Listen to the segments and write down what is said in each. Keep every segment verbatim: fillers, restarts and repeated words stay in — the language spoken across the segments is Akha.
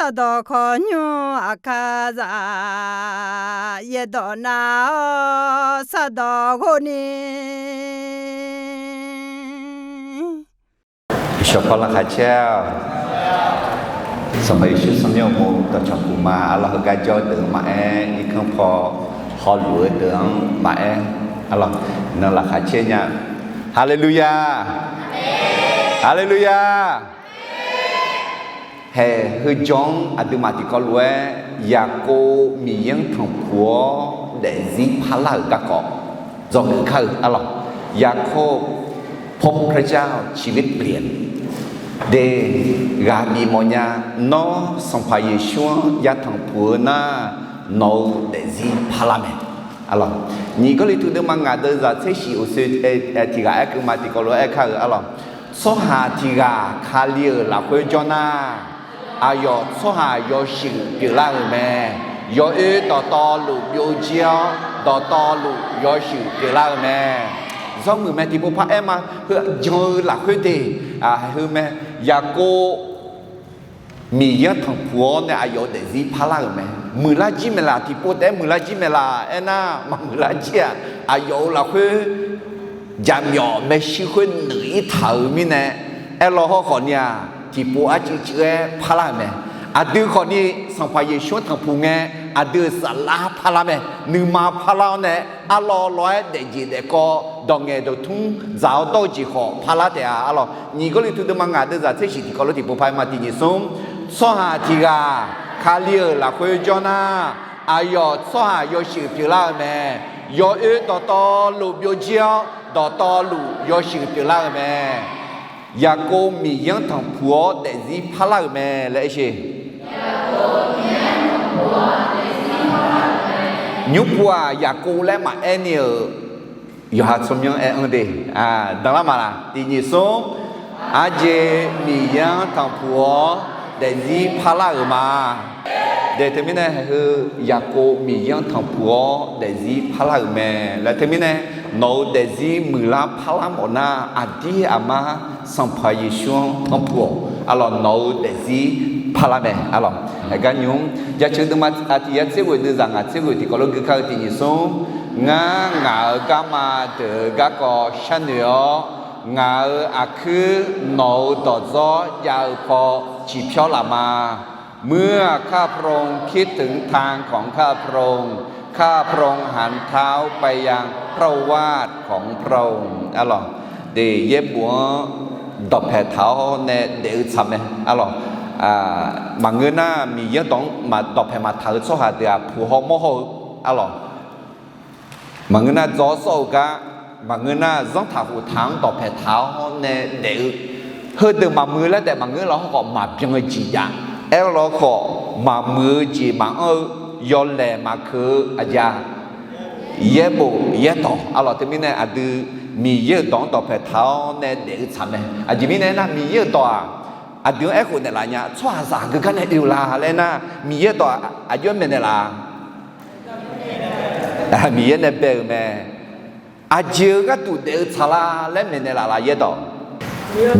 Sardawq khawqnymr aqkar zaq, yaerdawq nav-awr sardawq ghov ni. Shawqpaw laqkhaq caer-awq. Sanqpaq Yeqsur tsawrmyanr uqmov dawqcawq puq ma. Arlawr, heugar jawr-eu deuq-anr maqaer, irkanr paw hawluf-eu deuq-anr maqaer. Arlawr, nan laqkhaq caer nya. Haleluya! Haleluya! Haeq heu jawr-anr aqduimaf tiqkawv lof-aer Yaqkov Miqyaer-anr tanqpuq-awr daefzir parlar-euq garkawv dzawgeuf kar-eu. Arlawr, Yakob พบพระเจ้า ชีวิตเปลี่ยน de, ghaq bif mawfnya. Nawr Sanqpaq Yeqsur-anr yatanq puq-eu nar, nawq-euq daefzir parlar mae. Arlawr, nyiq Gawrliqtu deuvma ngaq deuvzaq tser shif uqsoe tiq ghaq aerkeuv ma tiqkawv lof-aer aerkar-eu. Arlawr, tsawrhaq tiq ghaq Kali-euq lafkhoer jawr nar, aqyawf tsawrhaq yawshuif pyeuflar-euq mae. Yawoer dawqtawvluf byovjir-awr, dawqtawvluf yawshuif pyeuflar-euq mae. Zawrmuiq mae tiqpov par aer ma. Heu jan-eu lafkhoer de, heu mae. Yaqkov Miqyaer-anr tanqpuq-awr nae aqyawf-euq daefzir parlar-euq mae. Muiqlar jir maeqlaf, tiqpov taef-aer muiqlar jir maeqlaf aernar, maqmuiqlar jir-aq, aqyawf-euq lafkhoer jaqmyawf maershuir khoer nuiq-ir taq-euq mirnae, aerlawr hawrkhawf ni-aq, tiqpov arcuiv cuiv-aer parlar-euq mae. Aqdui khawf ni Sanqpaq Yeqsur-anr tanqpuq ngae, aqdui-euq saflar parlar mae. Nuima parlar-awr nae, arlawr lawr-aer daefjeq daefkawv, dawq ngaeq dawq tmr dzaq-awr dawr-eu jeq khawf parlar taef-a. Arlawr, nyiq Gawrliqtu deuvma ngaq deuvzaq tser shif tiqkawv lof tiqpov par aer ma tiqnyif smr. Tsawrhaq tiq ghaq Kali-euq lafkhoer jawr nar, aqyawf tsawrhaq yawshuif pyeuflar-euq mae. Yawoer dawqtawvluf byovjir-awr, dawqtawvluf yawshuif pyeuflar-euq mae. Yaqkov Miqyaer-anr tanqpuq-awr daefzir parlar-euq mae laer aer sher. Nymrpuv-aq, Yaqkov laer maqaer ni-euq yawqha tsawrmyanr aer-anr de. Danlar maqlaq? Tiqnyif smr. Aqjeq Miqyaer-anr tanqpuq-awr daefzir parlar-euq ma. De, teumirnae heu Yaqkov Miqyaer-anr tanqpuq-awr daefzir parlar-euq mae laer teumirnae, nawq-euq daefzir muiqlar parlar mawf nar, aqdir aqmar Sanqpaq Yeqsur-anr tanqpuq-awq. Arlawr, nawq-euq daefzir parlar mae. Arlawr, aqgar nymr jaceuq deuvma tiq yar tser ghoeq deuvzaq ngaq tser ghoeq tiqkawv lof gui kar-eu tiqnyif smr. Ngar ngaq-euq garma deuq-eu garkawv sharnoeq-awr, ngaq-euq aqkuir nawq-euq dawqdzawr jav-eu paw ciqpyawr laf ma. เมื่อข้าพระองค์คิดถึงทางของข้าพระองค์ ข้าพระองค์หันเท้าไปยังพระโอวาทของพระองค์ Arlawr, de, yaerbof-anr dawqpaeq taq-awr nae daef-eu tsaq mae. Arlawr, maqngeur nar Miqyaer dawq-anr maq dawqpaeq maqtaq-eu tsawrhaq deuq-aq, puq haw mawr haw-eu. Arlawr, maqngeur nar dzaw-awr sawr-eu gar, maqngeur nar zanrtaq khoftaq-anr dawqpaeq taq-awr nae daef-eu, heudeuq maqmuiq-eu laer taef maqngeur, lawr hawrkhawf maqbyan-eu jeq jav. Aerlawr khawf, maqmuiq-eu jeq maqanr-eu, yawlaeq maqkeuq-eu aqjeq-a, yaerbof yaerdawq. Arlawr, teumirnae aqdui Miqyaer-euq dawq-anr dawqpaeq taq-awr nae daef-eu tsaq mae. Aqjeq mirnae aernar, Miqyaer-euq dawq-aq, aqdui-anr aerkhof naeqlaf nya. Tsawrhaqzaq heugar nae oe-eu la laer aernar, Miqyaer-euq dawq aqjox-aer maeqnaeq laf-a? Miqyaer nae bae-euq mae. Aqjeq-eu gharduq daef-eu tsaq la laer maeqnaeq laf la, yaerdawq?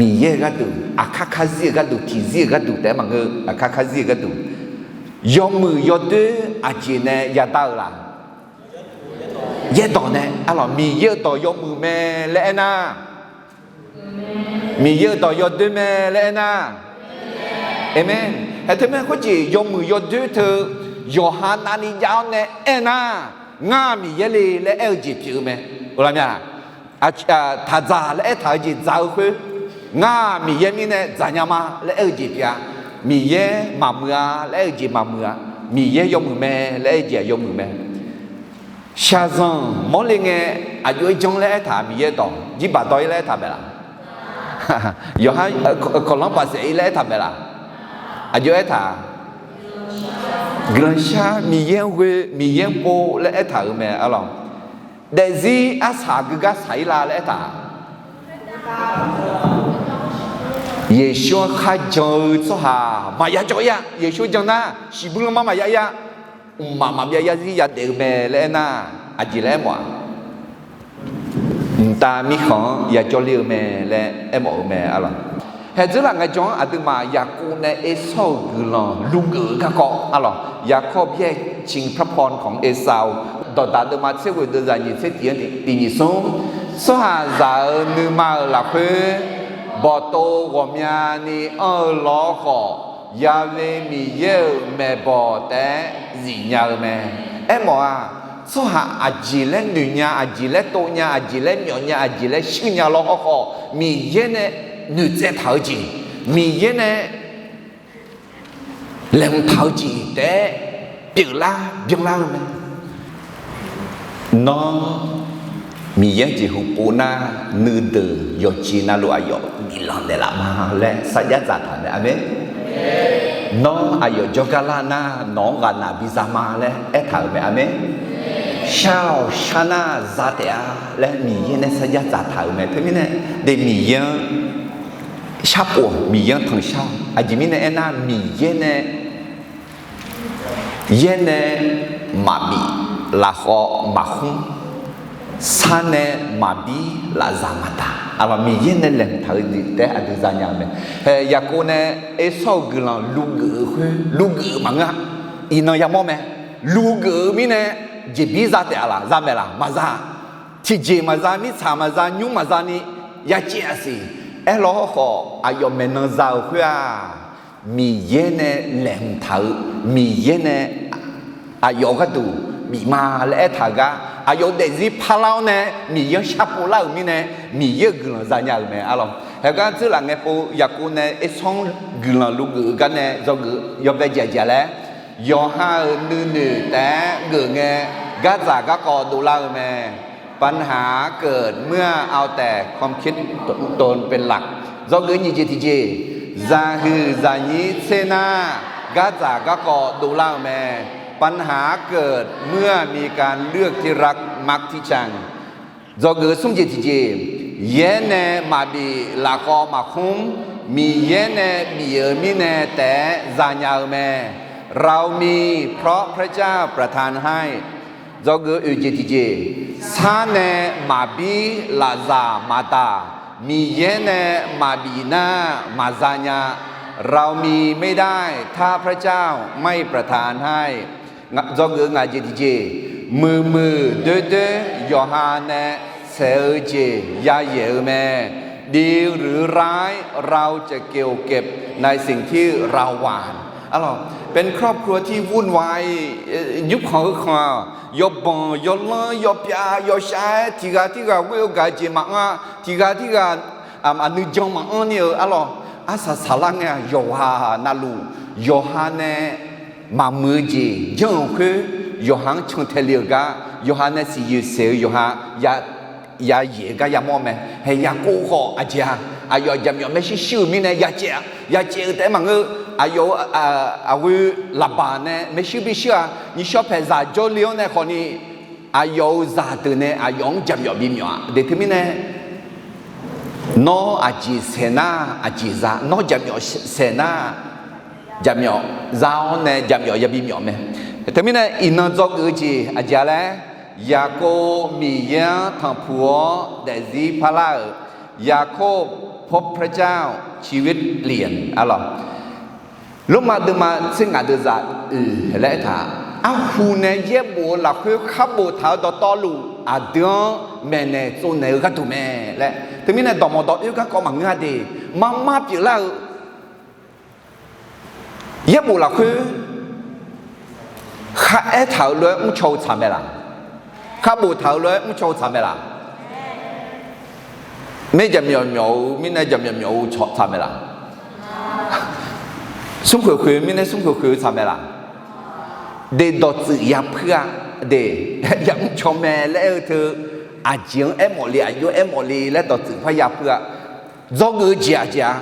Miqyaer-eu gharduq, aqkar karzir-euq gharduq, tiqzir-euq gharduq taef-aer maqngeur, aqkar karzir-euq gharduq. Yawmuiq yawdoer aqjeq nae yadar-eu la? Yaerdawq nae. Arlawr, Miqyaer-euq dawq yawmuiq mae laer aernar, Miqyaer-euq dawq yawdoer mae laer aernar, aqmeq. Haeq teu mae khoerjeq yawmuiq yawdoer teu yawqha navni jav-awr nae aernar, ngar Miqyaer le laer aer-eu jeq pyeuf-eu mae. Oqlaq mya? Taqdzaq laer aertaq-eu jeq dzaq-eu khoer, ngar Miqyaer mirnae dzaqnya ma laer aer-eu jeq pyeuf-a. Miqyaer maqmuiq-a laer aer-eu jeq maqmuiq-a. Miqyaer yawmuiq mae laer aer-eu jeq-aq yawmuiq mae. Shaqzanq mawrle ngae, aqjox-aer janr laer aertaq Miqyaer dawq, jirbaq dawr-ir laer aertaq maeqlaf? Yawqha kawqlanr baqsaef-ir laer aertaq maeqlaf? Aqjox-aer aertaq? Guiqlanq shar, Miqyaer-anr ghoe, Miqyaer-anr pov laer aertaq-euq mae. Arlawr, daefzir arsaq geugar saq-ir la laer aertaq? Yeqsur-anr kharjan-eu tsawrhaq maqya jawr-ir-a. Yeqsur jan nar, shiqbuir lanma maqya-ir-a. Mqmaq maqbyav yarzir yadaef-eu mae laer aernar, aqjeq laer aermawf-aq? Mqtav Mirkhanq-anr yajawr ler-eu mae laer aermawf-eu mae. Arlawr, Haeq dzeurlaf ngaejawr-anr aqduimaf Yaqkov nae Ersawr-euq guiqlanq luvgeuf-eu garkawv arlawq, ยาโคบแยกชิงพระพรของเอซาว dawqdaq deuvma tser ghoeq deuvzaq nyiq tser tiq-anr tiq nyiq smr, tsawrhaqzaq-euq nuima-euq lafkhoer bawqtov ghawqmyani anr-eu lawr khawf, Ya've Miqyaer-euq maeqbawq taef-aer zifnya-eu mae. Aermawf-aq, tsawrhaq aqjeq laer noeqnya, aqjeq laer tovnya, aqjeq laer myawfnya, aqjeq laer shuirnya lawr hawrkhawf, Miqyaer nae noeqtsaev taq-eu jeq, Miqyaer nae laeqhmq taq-eu jeq taef-aer pyeuflar byanlar-eu mae. Nawr Miqyaer jeqhu pov nar, nuideuq yawqjeq navluf aqyawf biflanq naeqlaf ma laer sarjax dzaqtaq mae. Aqmeq. Nawr aqyawf jawrgar lar nar, nawq-anr ghaqnaq biza ma laer aertaq-euq mae. Aqmeq. Shar-awq, shar nar za taef-a laer Miqyaer nae sarjax dzaqtaq-euq mae. Teumirnae de Miqyaer-anr sharpov-awq, Miqyaer-anr tanqshar-awq. Aqjeq mirnae aernar, Miqyaer nae yaer nae maqbif, lafkhawf maqkhmr, sar nae maqbir, lafzaq maqdaq. Aqlawq Miqyaer nae laeqhmq taq-eu jeq taef-aer aqdui zanya-eu mae. Haeq Yaqkov nae Ersawr-euq guiqlanq luvgeuf-eu khoer luvgeuf-eu maqngeur-a. Iqnan yamawr mae. Luvgeuf-eu mirnae jeqbir za taef-a laq, za maeq laq, maqza. Tiqjeq maqza, mirtsaq maqza, nymr maqza ni yacaev-a siq. Aerlawr hawrkhawf, aqyawf maeqnan za-euq khoer-aq, Miqyaer nae laeqhmq taq-eu, Miqyaer nae aqyawf gharduq bif ma laer aertaq-eu gar, aqyawf-euq daefzir parlar-awr nae Miqyaer-anr sharpov lar-euq mirnae, Miqyaer-euq guiqlanq zanya-euq mae arlawq. Haeq gar dzeurlaf ngae pov Yaqkov nae Ersawr-anr guiqlanq luvgeuf-eu gar nae dzawgeuf yawbae jeq aqjeq-a laer, yawqha-euq nuinoeq taef-aer geuf ngae, gardzaq garkawv dovlar-eu mae. ปัญหาเกิดเมื่อเอาแต่ความคิดตนเป็นหลัก Dzawgeuf nyiq jeq tiqjeq, zaqhuiq zaqnyir tser nar, gardzaq garkawv dovlar-eu mae. ปัญหาเกิดเมื่อมีการเลือกที่รักมักที่ชัง Dzawgeuf smr jeq tiqjeq, yaer nae maqbif, lafkhawf maqkhmr, Miqyaer nae bif-euq mirnae taef-aer zanya-eu mae. เรามีเพราะพระเจ้าประทานให้ Dzawgeuf oeq jeq tiqjeq, sar nae maqbir, lafzaq maqdaq, Miqyaer nae maqbif nar maqzanya. เรามีไม่ได้ถ้าพระเจ้าไม่ประทานให้ Dzawgeuf ngaq jeq tiqjeq, muiqmuiq doerdoer yawqha nae saeq-eu jeq yayaeq-eu mae. ดีหรือร้าย เราจะเกี่ยวเก็บในสิ่งที่เราหว่าน Arlawq, เป็นครอบครัวที่วุ่นวาย nymrkhanq heukhanq-aq, yawbanq yawlanr yawpyav yawshav-aer tiqghaq tirghaq ghoer-eu gaq-eu jeq maqanr-a, tiqghaq tirghaq aqnuijan maqanr ni-euq arlawq, arsaq saqlar ngae-aq yawqghaq navluf, yawqha nae maqmuiq-eu jeq janr-euq khoer, yawqha-anr cantae le-euq gar, yawqha nae siqyoeq saeq-eu yawqha yayaeq-eu gar yamawr mae. Haeq Yaqkov khawf aqjeq-aq, aqyawf jaqmyawf maershuir shuir-euq mirnae yacaev-a, yacaev-eu taef-aer maqngeur, aqyawf-euq aqghoe Laqbaq nae maershuir bishuir-a, nyiqshawr paeqzaq jawrle-awr nae khawfni, aqyawf-euq zaqdeuq nae aqyawf-anr jaqmyawf bimyawf-a. Deq teumirnae, nawr aqjeq saeq nar aqjeq za, nawr jaqmyawf saeq nar jaqmyawf za-awr nae jaqmyawf yabi myawf mae. Teumirnae iqnan dzawgeuf-eu jeq aqjeq-a laer, Yaqkov Miqyaer-anr tanqpuq-awr daefzir parlar-euq, ยาโคบพบพระเจ้า ชีวิตเปลี่ยน arlawq. Lormav deuvma tser ngaq deuvzaq oeq laer aertaq, arhu nae yaerbof-eu lafkhoer khar boftaq-eu dawqtawvluf aqdui-anr maeqnaeq tsovnaeq-eu gharduq mae laer. Teumirnae dawqmawq dawq oer garkawv maqngeur-a de, marmar pyeuflar-eu yaerbof lafkhoer khar aertaq-euq lof-aer mrcaw-eu tsaq mae laq? Khar boftaq-euq lof-aer mrcaw-eu tsaq mae laq? Maer jaqmyawf myawf-eu mirnae jaqmyawf myawf-eu tsaq mae laq? Smrkhoeq khoeq-eu mirnae smrkhoeq khoeq-eu tsaq mae laq? De dawqtsuif ya puir-a, de, ya mrcaw mae laer aer-eu teu, aqjeq-anr aermawf le, aqjox aermawf le laer dawqtsuif par ya puir-a. Dzawgeuf-eu jeq aqjeq-a,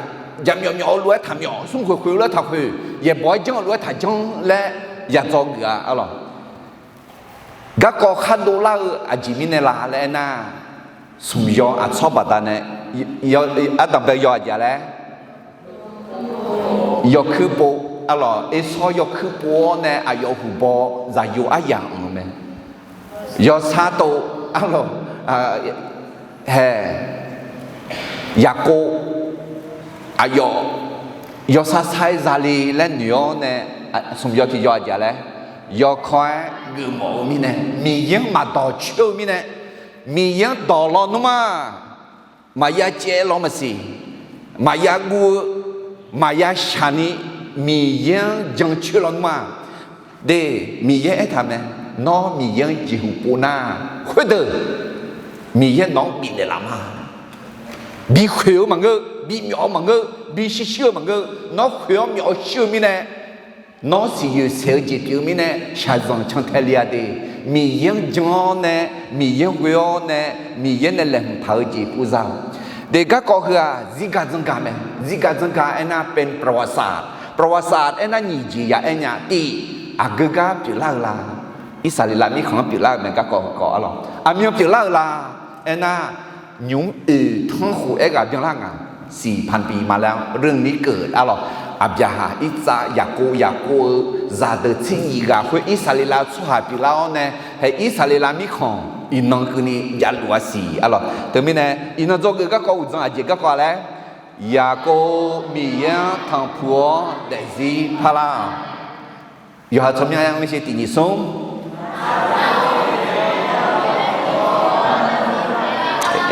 jaqmyawf myawf-eu lof-aer taqmyawf, smrkhoeq khoeq-eu lof-aer taqkhoeq, yaeqbawq-aer janr-eu lof-aer taqjanr laer ya dzawgeuf-a arlawq. Garkawv khar dovlar-eu aqjeq mirnae la laer aernar, smq yaw aqtsawr baqdanae ardanqbae yaw aqjeq laer yawkuir pov, arlawq, Ersawr yawkuir pov-awr nae aqyawf huiqbaw zaqyo aryamq-eu mae. Yawsar tov, arlawq, hae, Yaqkov aqyawf yawsar sar-aer zale laer noeq-awr nae, smq yaw tiqyaw aqjeq laer, yawkawr-aer geufmawf-eu mirnae, Miqyaer-anr maqdawq coer-eu mirnae, Miqyaer-anr dawq lawnmr-aq, maqya caev law maqsiq, maqya guv-eu, maqya shaqni, Miqyaer-anr jancoer lawnmr-aq, de, Miqyaer aertaq mae, nawr Miqyaer-anr jeqhuq pov nar, khoerdeuq Miqyaer nawq-anr bifnaeq laf ma. Bikhoeq-eu maqngeur, bimyawf-eu maqngeur, bishir shir-eu maqngeur, nawr khoeq-awr myawf-eu shir-eu mirnae, nawr siqyoeq saeq-eu jeq pyeuf-eu mirnae, shaqzanq cantae le-a de. Miqyaer-anr jan-awr nae, Miqyaer-anr ghoe-awr nae, Miqyaer nae laeqhmq taq-eu jeq pov za-awq. De, garkawv heu-aq zirgaq zanqgaq mae. Zirgaq zanqgaq aernar เป็นประวัติศาสตร์ ประวัติศาสตร์ aernar nyiq jeq ya aer nya. Tiv, aqgeu gar pyeuflar-eu la? Irsaqleqlav mirkhanq-anr pyeuflar-eu mae. Garkawv heukawv arlawq, aqmyan pyeuflar-eu la? Aernar, nymq-mr oeq tanrkhof aerghaq byanlar ngaq, siq panbi ma laer-anr เรื่องนี้เกิด arlawq, Aqbyaqhaq, Irtsav, Yaqkov, Yaqkov-eu zaqdeuq tser nyiq ghaq khoer Irsaqleqlav tsawrhaq pyeuflar-awr nae, hae Irsaqleqlav mirkhanq iqnan keuvni javluf-a siq arlawq. Teumirnae iqnan dzawgeuf garkawv uqdzan aqjeq garkawv laer, Yaqkov Miqyaer-anr tanqpuq-awr daefzir parlar-awq. Yawqha tsawrmyanr-aer mr sher tiq nyiq smr.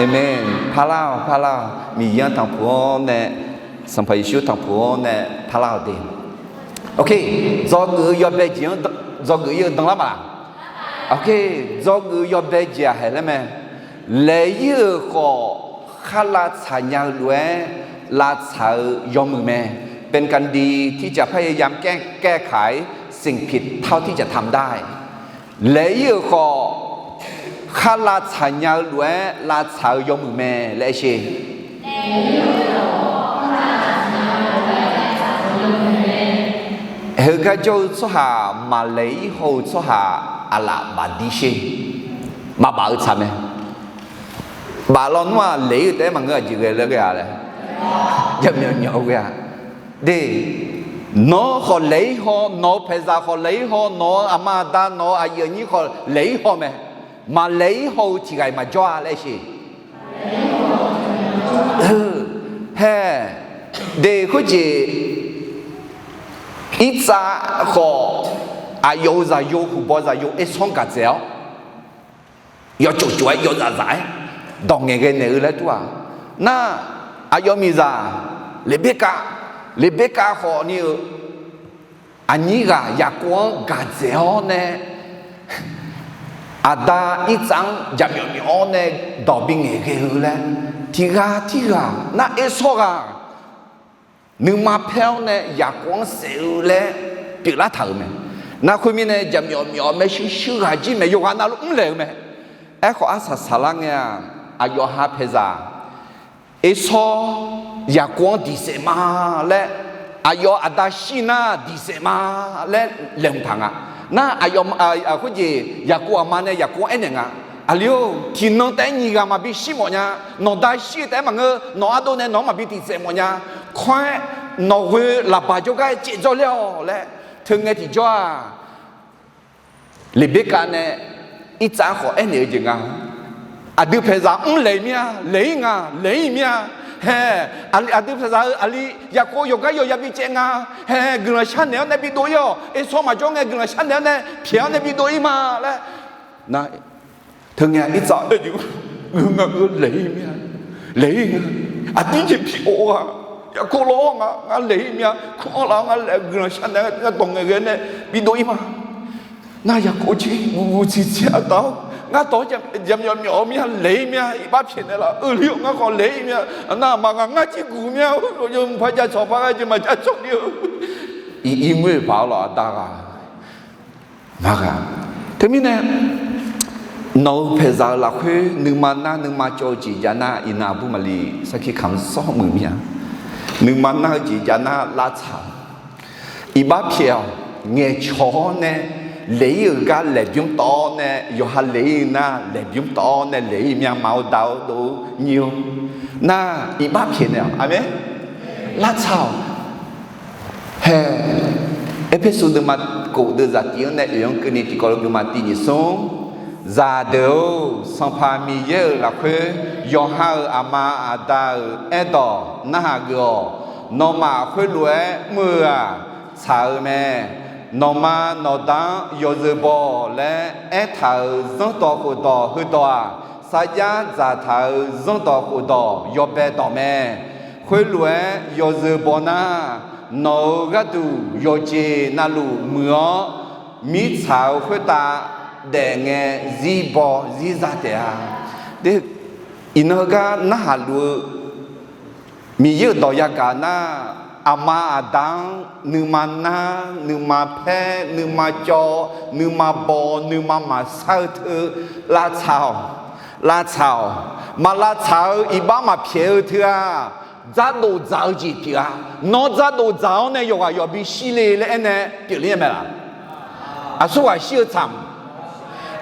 Aqmeq. Parlar-awq, parlar-awq. Miqyaer-anr tanqpuq-awr nae, Sanqpaq Yeqsur tanqpuq-awr nae parlar-awq de. Ok, dzawgeuf-eu yawbae jeq-anr dzawgeuf ir-eu danlar ma. Ok, dzawgeuf-eu yawbae jeq-aq haeq laer mae. Laeq ir-euq khawf, khar lavtsaq nya-eu lof-aer lavtsaq-eu yawmuiq mae. เป็นการดีที่จะพยายามแก้ไขสิ่งผิดเท่าที่จะทำได้ laeq ir-euq khawf, khar lavtsaq nya-eu lof-aer lavtsaq-eu yawmuiq mae laer aer sher. Heugar jawr-eu tsawrhaq maqlaeq ir haw-eu tsawrhaq aqlaf bafdir sher. Maqbaf-eu tsaq mae. Baf lawnmr-aq laeq ir-eu taef-aer maqngeur-aq jeq ghae laer ghae-a laer, jamyawf myawf-eu ghae-a. De, nawq-eu khawf laeq ir haw, nawq-eu paeqzaq khawf laeq ir haw, nawq-eu aqma aqda, nawq-eu aqyuif aqnyir khawf laeq ir haw mae. Maqlaeq ir haw-eu tiq ghaq-iq maqjawr-a laer sher. Hae, de khoerjeq, Irtsav khawf aqyawf-euq zaqyo, huqbaw zaqyo Ersawr gaqdzaeq-awr, yawcof cof-aer yawzaf zaf-aer dawq ngaeqghae naeq-eu laer dur-aq. Nar, aqyawf miqzaq Leqberkav, Leqberkav khawfni-eu aqnyir ghaq Yaqkov-anr gaqdzaeq-awr nae, aqda Irtsav-anr jaqmyawf myawf-awr nae dawq bingaeq ghae-eu laer, tiq ghaq tirghaq nar Ersawr ghaq nuima paer-awr nae Yaqkov-anr saef-eu laer pyeuflar taq-euq mae. Nar khoermirnae jaqmyawf myawf maershuir shuir ghaq jir mae, yawqghaq navluf mrlaeq-eu mae. Aerkhawf arsaq saqlar ngae-aq, aqyawf ha paeqzaq Ersawr Yaqkov-anr diq saef ma laer, aqyawf aqda shir nar diq saef ma laer laeqhmq taq nga. Nar aqyawf khoerjeq Yaqkov aqma nae Yaqkov-anr aernaeq nga, Aqli-or, tiqnan taef-aer nyiq ghaq maqbi shir mawf nya. Nawq da shir-eu taef-aer maqngeur, nawq ardov nae nawq-anr maqbi diq saef mawf nya. Khoer-aer nawq ghoe laqbaq jawrgar caev dzawr ler-awq laer. Teungae tiqjawr-aq, Leqberkav nae Irtsav-anr khawf aernaeq-eu jeq nga. Aqdui paeqzaq mrlaeq mir-a, laeq ir nga, laeq ir mir-a. Hae, aqdui paeqzaq-eu aqli Yaqkov yawqgar yawqya bicaev nga. Hae, guiqlanq sharnaeq-awr nae bidov ir-awq. Ersawr maqjawr ngae guiqlanq sharnaeq-awr nae pyaeq-awr nae bidov ir ma laer. Nar, teungae Irtsav-anr aer jeq, ngeur nga-eu laeq ir mir-a, laeq ir nga. Aqdir jeq pyeuf-awr ghaq, Yaqkov lawr-awr nga, ngar laeq ir mir-a, kur-anr laf-awr ngar laeq guiqlanq sharnaeq-awr ngar dawq ngaeqghae nae bidov ir ma. Nar Yaqkov jir guv guv tsiqtsiq-a taf-awr, ngar dawq-anr jaqmyawf myawf-eu mir-a, laeq ir mir-a, iqbax pyaeqnaeq laf-euq li-awr ngar khawf laeq ir mir-a. Nar aqma ghaq ngar jir guq mir-a, mqpaq jav cawq par ghae jeq maqjav cawq ni-eu. Iq ir ngoer paq-awr lawq aqda ghaq ma ghaq. Teumirnae nawq-euq paeqzaq-euq lafkhoer nuima nar nuima cawv-eu jeq jav nar iqnan aqbur maqli sarkir kamq sawr muiq mir-a. Nuima nar-eu jeq jav nar lavtsaq-awq. Iqbax pyaeq-awq. Ngaeqcawq-awr nae laeq ir-euq gar laeqbymr tawv-awr nae, yawqha laeq ir nar laeqbymr tawv-awr nae laeq ir mya ma-awr da-awr dov-awr nyir-awr nar iqbax pyaeqnaeq-awq. Aqmeq. Lavtsaq-awq. Hae, Erpersu deuvma kof deuv zaqtiv-anr nae oeq-anr keuvni tiqkawv lof geufma tiq nyiq smr. Zaqdeuq-or, Sanqpaq Miqyaer-euq lafkhoer yawqha-euq aqma aqda-euq aerdawq narhaq geuf-awq. nawmaf khoerlof-aer mr-eu-aq, tsaq-eu mae. Nawqma nawqda-anr yawzeu baw laer aertaq-euq zanrdawq khofdawq heudawq-aq, sarjax dzaqtaq-euq zanrdawq khofdawq yawbae dawq mae. Khoerlof-aer yawzeu baw nar, nawq-euq gharduq yawqjeq navluf muiq-awr, mirtsaq-euq khoertav daef ngae zir baw zir za taef-a. Iqnan heugar narhaq luf-eu Miqyaer-euq dawq yagaq nar, aqma aqda-anr nuima nar, nuima paer, nuima cawv, nuima baw, nuima maqsar-eu teu lavtsaq-awq. Lavtsaq-awq. Maq lavtsaq-eu iqbax maqpyaeq-eu teu-aq, dzardof dzaq-eu jeq pyeuf-a. Nawr dzardof dzaq-awr nae yawqghaq yawqbi shir le laer aernae pyeufler-a mae laq? Aqsurghaq shir-eu tsaq.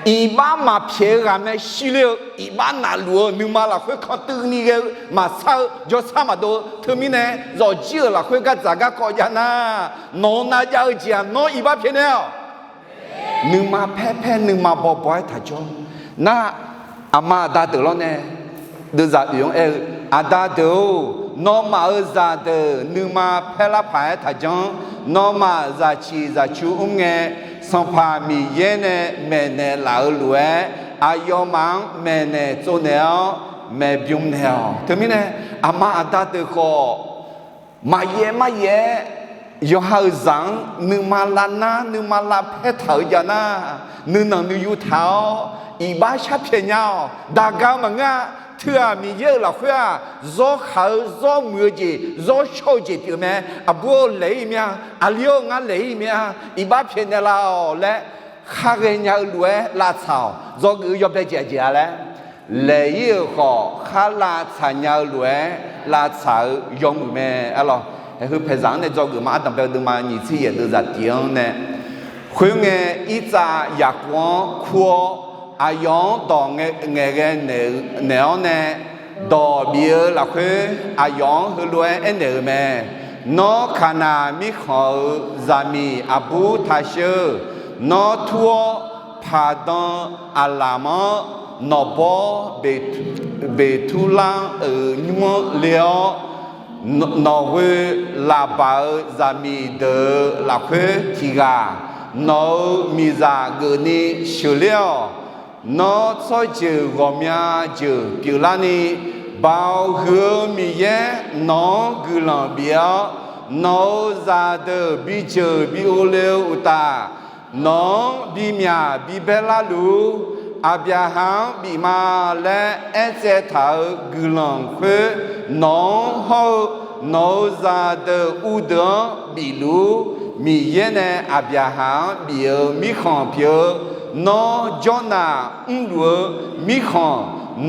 Iqbax maqpyaeq-eu ghaq mae shir ler-eu, iqbax navluf-eu nuima lafkhoer kantuiv ni ghae-eu maqsar-eu jawrsar maqdov-eu teumirnae, zawqjir-euq lafkhoer gardzaq garkawv jav nar, nawq-eu navjav-eu jeq-aq nawr iqbax pyaeqnaeq-awq. Nuima paer paer nuima baw baw-aer taqjawr. Nar, aqma aqda deuq lawr nae deuvzaq oeq-anr aer-eu, Aqda deuq-or, nawmaf-euq zaqdeuq nuima paer lar paq-aer taqjanr. Nawmaf zaqciq zaqcu mr ngae, Sanqpaq Miqyaer nae maeqnaeq laf-eu lof-aer, aqyawfmaf-anr maeqnaeq tsovnaeq-awr maeqbym naeq-awq. Teumirnae, aqma aqda deuq khawf maqyaev maryaev-aer, yawqha-euq zaq-anr nuima lavnar nuima lavpaer taq-eu jav nar, nuinanq nuiyu taq-awr iqbax sharpyaeq nya-awq. Daqga maqngeur-a. Teu-aq, Miqyaer-euq lafkhoer-aq, zawr khaq-eu zawr muiq-eu jeq, zawr shawr-eu jeq pyeuf mae. Aqbur-or, laeq-ir mir-a. Aqli-or, ngar laeq-ir mir-a. Iqbax pyaeqnaeq laf-awq laer khar ghaenya-eu lof-aer lavtsaq-awq. Dzawgeuf-eu yawbae jeq aqjeq-a laer, laeq-ir-euq khawf khar lavtsaq nya-eu lof-aer lavtsaq-eu yawmuiq mae. Arlawq, haeqheu paeqzaq-anr nae dzawgeuf ma. Ardanqbae-eu deuvma nyiq tser yaef deuvzaq tiq-anr nae, khoerngae, Irtsav Yaqkov-anr kur-awr, aqyawf-anr dawq ngaeqghae naeq-awr nae, dawq bif-eu lafkhoer aqyawf-anr heulof-aer aernaeq-euq mae. Nawr, Kaqnaq mirkhanq-euq zaqmiq aqbur taqsheuq. Nawr tur-awr, paqdan Aqlamq-anr nawqbawr Beqturlar-euq nymr-anr le-awr, nawqghoe Laqbaq-euq zaqmiq deuq-euq lafkhoer tiq ghaq nawq-euq miqzaq geufni sheuqler-awq. Nawr, tsawrjeuq ghawqmya jeuq pyeuflarni, Baoq huiq-eu Miqyaer nawq-anr guiqlanq bif-awr, nawq-euq zaqdeuq bijeuq bi ghov le-eu uqtaf, nawq-anr bimyaq bibaer larluf-ur. Aqbyaqhaq-anr bif ma laer aertsaev taq-euq guiqlanq khoer, nawq-anr hawr-eu nawq-euq zaqdeuq uvdeuq-anr bifluf-ur. Miqyaer nae Aqbyaqhaq-anr bif-eu mirkhanq pyeuf-eu, nawr, Jawrnaq mrluf-eu mirkhanq,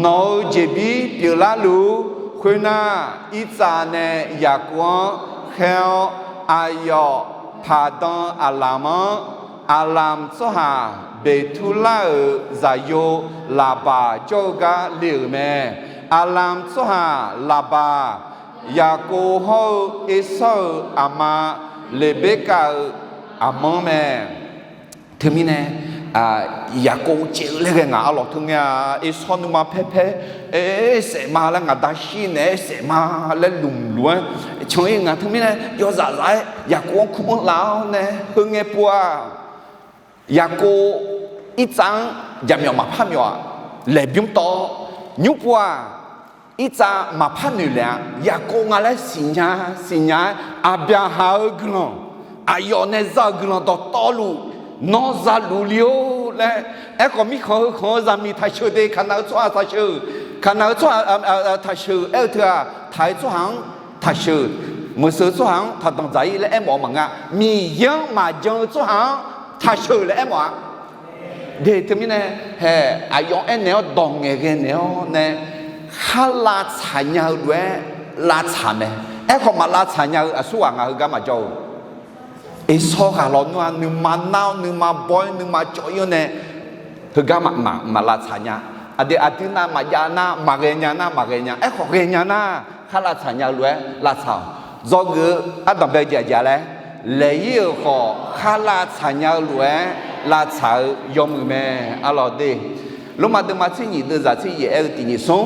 nawq-euq jeqbir pyeuflarluf-ur. Khoernar, Irtsav nae Yaqkov-anr khaer-awr, aqyawf paqdan Aqlamq-anr, Aqlamq tsawrhaq Beqturlar-euq zaqyo Laqbaq jawr-eu gar le-euq mae. Aqlamq tsawrhaq Laqbaq, Yaqkov hawr-eu Ersawr-euq aqma Leqberkav-euq aqmanr mae. Teumirnae, Yaqkov caev-eu laer ghae ngaq arlawq teu ngae-a. Ersawr nuima paer paer, aer saef ma laer ngaq da shir naeq-aer saef ma laer lmq luf-aer can-ir ngaq. Teumirnae yawzaq zaf-aer Yaqkov-anr kur-anr laf-awr nae heu ngae pov-aq, Yaqkov Irtsav-anr jaqmyawf maqpar myawf-aq, laeqbymr tawv-awr nymr pov-aq, Irtsav maqpar noeq laeq-a. Yaqkov nga laer siqnya siqnya-aer, Aqbyaqhaq-euq guiqlanq, aqyawf nae za-euq guiqlanq dawqtawvluf nawr zaluf le-or laer. Aerkhawf, mirkhanq heu khanq-eu zaqmiq taqsheuq de, Kaqnaq-eu tsawrhaq taqsheuq, Kaqnaq-eu tsawrhaq taqsheuq aer-eu teu-aq, taq-eu tsawrhaq-anr taqsheuq, meuqseuq-eu tsawrhaq-anr taqdanq dzaq-ir laer aermawf-eu maqngeur. Miqyaer-anr maqjan-eu tsawrhaq-anr taqsheuq laer aermawf-a. De teumirnae, hae, aqyawf aernaeq-awr dawq ngaeqghae naeq-awr nae, khar lavtsaq nya-eu lof-aer lavtsaq mae. Aerkhawf, maq lavtsaq nya-eu aqsurghaq ngaq heugar maqjawr-eu. Ersawr ghaq lawnmr-a, nuima nar-awr nuima baw-ir nuima cawv-ir-awr nae, heugar maq lavtsaq nya. Aqdui aqdui nav maqjav nar, maqghae nya nar maqghae nya. Aerkhawf, ghae nya nar, khar lavtsaq nya-eu lof-aer lavtsaq-awq. Dzawgeuf-eu ardanqbae jeq aqjeq laer, laeq-ir-euq khawf khar lavtsaq nya-eu lof-aer lavtsaq-eu yawmuiq mae. Arlawq de, Lormav deuvma tser nyiq deuvzaq tser yaef aer-eu tiq nyiq smr,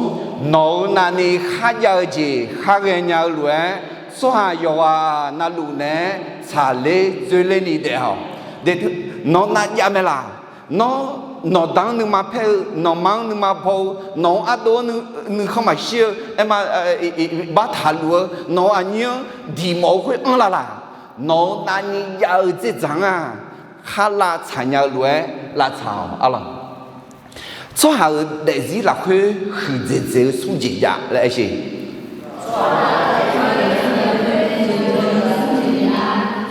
nawq-euq navni kharjav-eu jeq khar ghae nya-eu lof-aer Tsawrhaq yawqghaq navluf naeq-aer tsaqler dzoerler ni daef-awq. Nawq-anr nar jav mae laq? Nawr, nawqda-anr nuima paer-eu, nawqma-anr nuima baw-eu, nawq-euq ardov-anr nuikhanr maqshir-eu, aerma, bartaq luf-eu, nawq-euq aqnyir-anr diqmawf-eu khoer anr la laq? Nawq-euq navni jav-eu dzerdzaq-anr-aq, kharlav tsaq nya-eu lof-aer lavtsaq-awq arlawq. Tsawrhaq-euq daefzir lafkhoer huiqdzaeq dzaeq-eu smr jeq jav laer aer sher.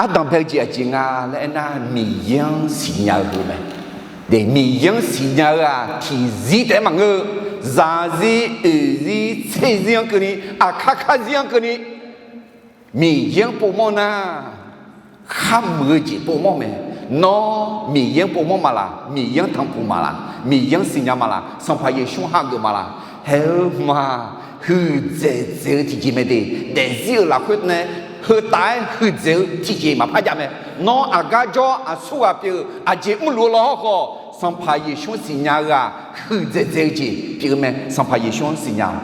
Ardanq bae-eu jeq aqjeq nga laer aernar, Miqyaer-anr siqnya-eu heu mae. Miqyaer-anr siqnya-eu-aq tiqzir taef-aer maqngeur-eu, zaqzir, oeqzir, tserzir-anr keuvni, aqkar karzir-anr keuvni, Miqyaer-anr povmawr nar, kharmuiq-eu jeq povmawr mae. Nawr Miqyaer-anr povmawr ma laq? Miqyaer-anr tanqpuq ma laq? Miqyaer-anr siqnya ma laq? Sanqpaq Yeqsur-anr hageuf ma laq? Haeq-eu hmq-aq, huiqdzaeq dzaeq-eu tiqjeq mae de. Daefzir-euq lafkhoer nae heu taf-aer huiqdzaeq-eu tiqjeq maqpar jav mae. Nawr aqgar jawr aqsurghaq pyeuf-eu aqjeq mrluf-eu lawr hawrkhawf, Sanqpaq Yeqsur-anr siqnya-eu-aq, huiqdzaeq dzaeq-eu jeq pyeuf-eu mae. Sanqpaq Yeqsur-anr siqnya-awq.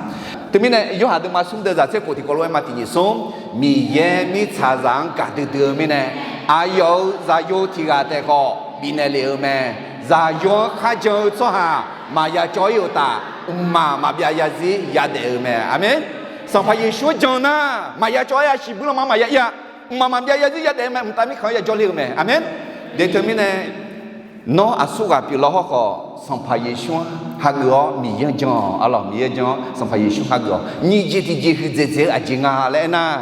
Teumirnae Yorhaq deuvma smr deuv zaq tser khof tiqkawv lof-aer ma tiqnyif smr, Miqyaer mirtsaqzaq-anr gaqdui dui-eu mirnae, aqyawf-euq zaqyo tiq ghaq taef khawf bifnaeq lef-eu mae. Zaqyo-anr kharjan-eu tsawrhaq maqya cawv-ir-euq uqtaf, mqmaq maqbyav zarzir yadaef-eu mae. Aqmeq. Sanqpaq Yeqsur-anr jan nar, maqya cawv-ir-a, siqbuir lanma maqya ir-a, mqmaq maqbyav zarzir yadaef-eu mae. Mqtav mirkhanq-anr ya jawrle-eu mae. Aqmeq. Daef teumirnae, nawr aqsurghaq pyeuf lawr hawrkhawf, Sanqpaq Yeqsur-anr hageuf-awr Miqyaer-anr jan-awq arlawq. Miqyaer-anr jan-awr Sanqpaq Yeqsur hageuf-awq. Nyiq jeq tiqjeq huiqdzaeq dzaeq-eu aqjeq nga laer aernar,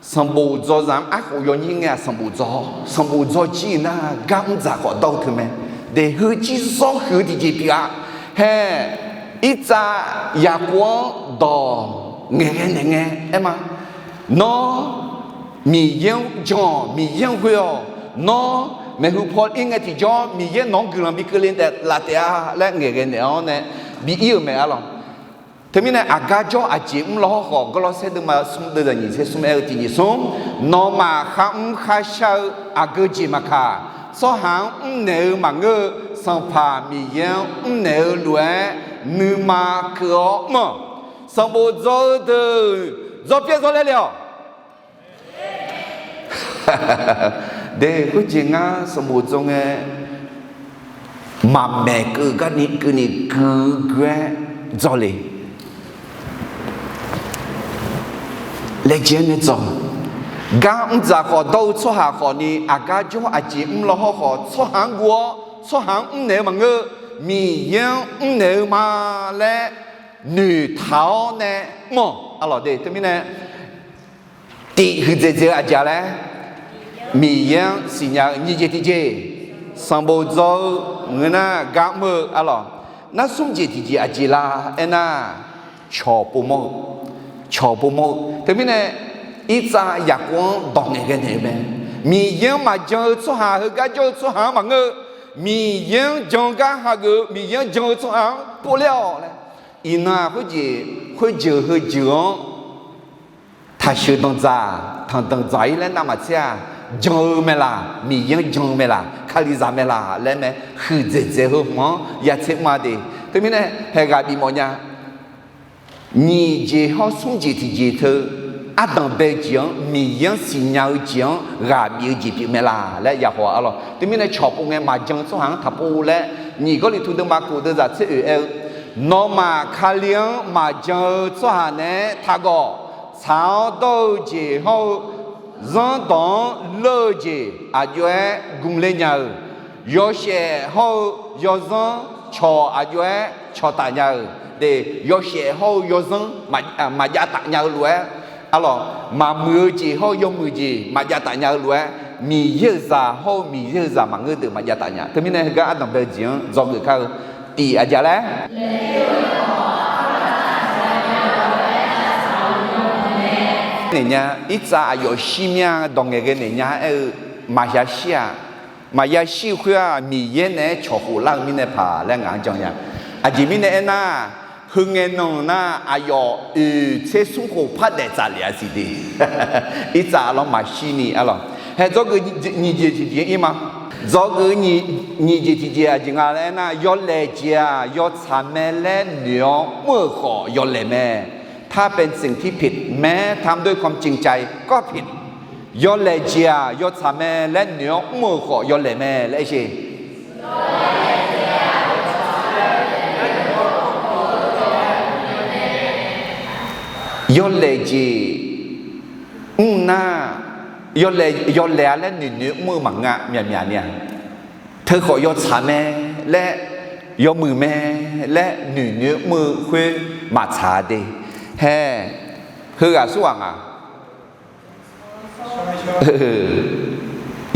sanqbof dzaw zaq-anr arkhof yawnyir ngae-aq sanqbof dzaw. Sanqbof dzaw jir-euq nar gar mr dzaq khawf dawr-eu teu mae. Daef heu jir zawr huiq-eu tiqjeq pyeuf-a. Hae, irtsav yaqkov-anr dawq ngaeqghae naeq ngae aer ma. Nawr Miqyaer-anr jan-awq, Miqyaer-anr ghoe-awq. Nawr maeqhu paw ir ngae tiqjawr Miqyaer nawq-anr guiqlanq bi keuvle laf taef-a laer ngaeqghae naeq-awr nae bi ir-euq mae arlawq. Teumirnae aqgar jawr aqjeq mr lawr hawrkhawf, Gawrlawrsaer deuvma smr deuv zaq nyiq tser smr aer-eu tiqnyif smr, nawmaf kharmr kharshar-eu aqgeu jeq maqkaq, tsawrhaq-anr mrnaeq-eu maqngeur-eu, Sanqpaq Miqyaer-anr mrnaeq-eu lof-aer nuima keuv-awr mr-awq. Sanqbof dzaw-eu deuq dzawr pyaer dzawr laer le-awq. Daef khoerjeq ngar sanqbof dzaw ngae, maqmaeq keuv garni keuvni gui gui-aer dzaw le. Laejae-aer nae dzaw. Gar mr dzaq khawf dawr-eu tsawrhaq khawfni, aqgar jawr aqjeq mr lawr hawrkhawf, tsawrhaq-anr guv-awr tsawrhaq-anr mrnaeq-eu maqngeur-eu, Miqyaer-anr mrnaeq-eu ma laer noeqtaq-awr nae mr-awq. Arlawq de teumirnae tif huiqdzaeq dzaeq-eu aqjeq laer, Miqyaer-anr siqnya-eu nyiq jeq tiqjeq, sanqbof dzaw-eu ngeur nar gar mr-eu arlawq. Nar smr jeq tiqjeq aqjeq la aernar, cawq povmawr-eu, cawq povmawr-eu. Teumirnae irtsav yaqkov-anr dawq ngaeqghae naeq-eu mae. Miqyaer-anr maqjan-eu tsawrhaq, heugar jawr-eu tsawrhaq-anr maqngeur-eu, Miqyaer-anr jan-eu gar hageuf-eu, Miqyaer-anr jan-eu tsawrhaq-anr povler-awq laer. Iqnan-aq khoerjeq, khoerjeuq heujeuq-anr taqsheuq danqdzaq tanqdanq dzaq-ir laer navmaqtser-aq, jan-eu mae laq, Miqyaer-anr jan-eu mae laq, Kalizaq mae laq laer mae. Huiqdzaeq dzaeq heu hmq-anr ya tser mr-a de. Teumirnae haeq ghaq bifmawf nya. Nyiq jeq hawr smr jeq tiqjeq teu, ardanq bae-eu jeq-anr, Miqyaer-anr siqnya-eu jeq-anr ghaq bif-eu jeq pyeuf mae laq laer yahaw arlawq. Teumirnae cawq pov ngae maqjan-eu tsawrhaq-anr taqpov laer, nyiq Gawrliqtu deuvma kof deuvzaq tser oeq aer-eu, nawmaf Kali-anr maqjan-eu tsawrhaq naeq-aer taqgawq. Tsaq-awr dawr-eu jeq hawr-eu zanrdawq-anr leur-eu jeq aqjox-aer gmler nya-euq, yawshaef hawr-eu yawzanr cawq aqjox-aer cawqtaf nya-euq de, yawshaef hawr-eu yawzanr maqjav taf nya-eu lof-aer, arlawq, maqmuiq-eu jeq hawr-eu yawmuiq jeq maqjav taf nya-eu lof-aer, Miqyaer-euq zaq hawr-eu Miqyaer-euq zaq maqngeur deuq maqjav taf nya. Teumirnae heugar ardanq bae-eu jeq-anr dzawgeuf kar-eu tif aqjeq laer naeq nya. Irtsav aqyawf shir mir-a, dawq ngaeqghae naeq nya aer-eu maqya shir-aq. Maqya shir-eu khoer-aq, Miqyaer naeq-aer cawq khof lar-eu mirnae paq laer ngaq-anr jan nya. Aqjeq mirnae aernar, heu ngae nan nar aqyawf oeq tser smr khof par daef tsaf lef-a siq de. Irtsav lawr maqshir ni arlawq. Hae dzawgeuf nyiq jeq tiqjeq ir ma. Dzawgeuf nyiq jeq tiqjeq aqjeq nga laer aernar, yawlaeq jeq-aq yawtsaq mae laer noeq-awr mr-euq khawf yawlaeq mae. ถ้าเป็นสิ่งที่ผิด แม้ทำด้วยความจริงใจก็ผิด yawlaeq jeq-aq yawtsaq mae laer noeq-awr mr-euq khawf yawlaeq mae laer aer sher. Yawlaeq jeq mr nar, yawlaeq-a laer noeqnoeq mr-eu maqngeur-a, myaqmyaq ni-aq. Teukhawf yawtsaq mae laer, yawmuiq mae laer noeqnoeq mr-eu khoer maqtsaq-a de. Hae, heughaq surghaq nga.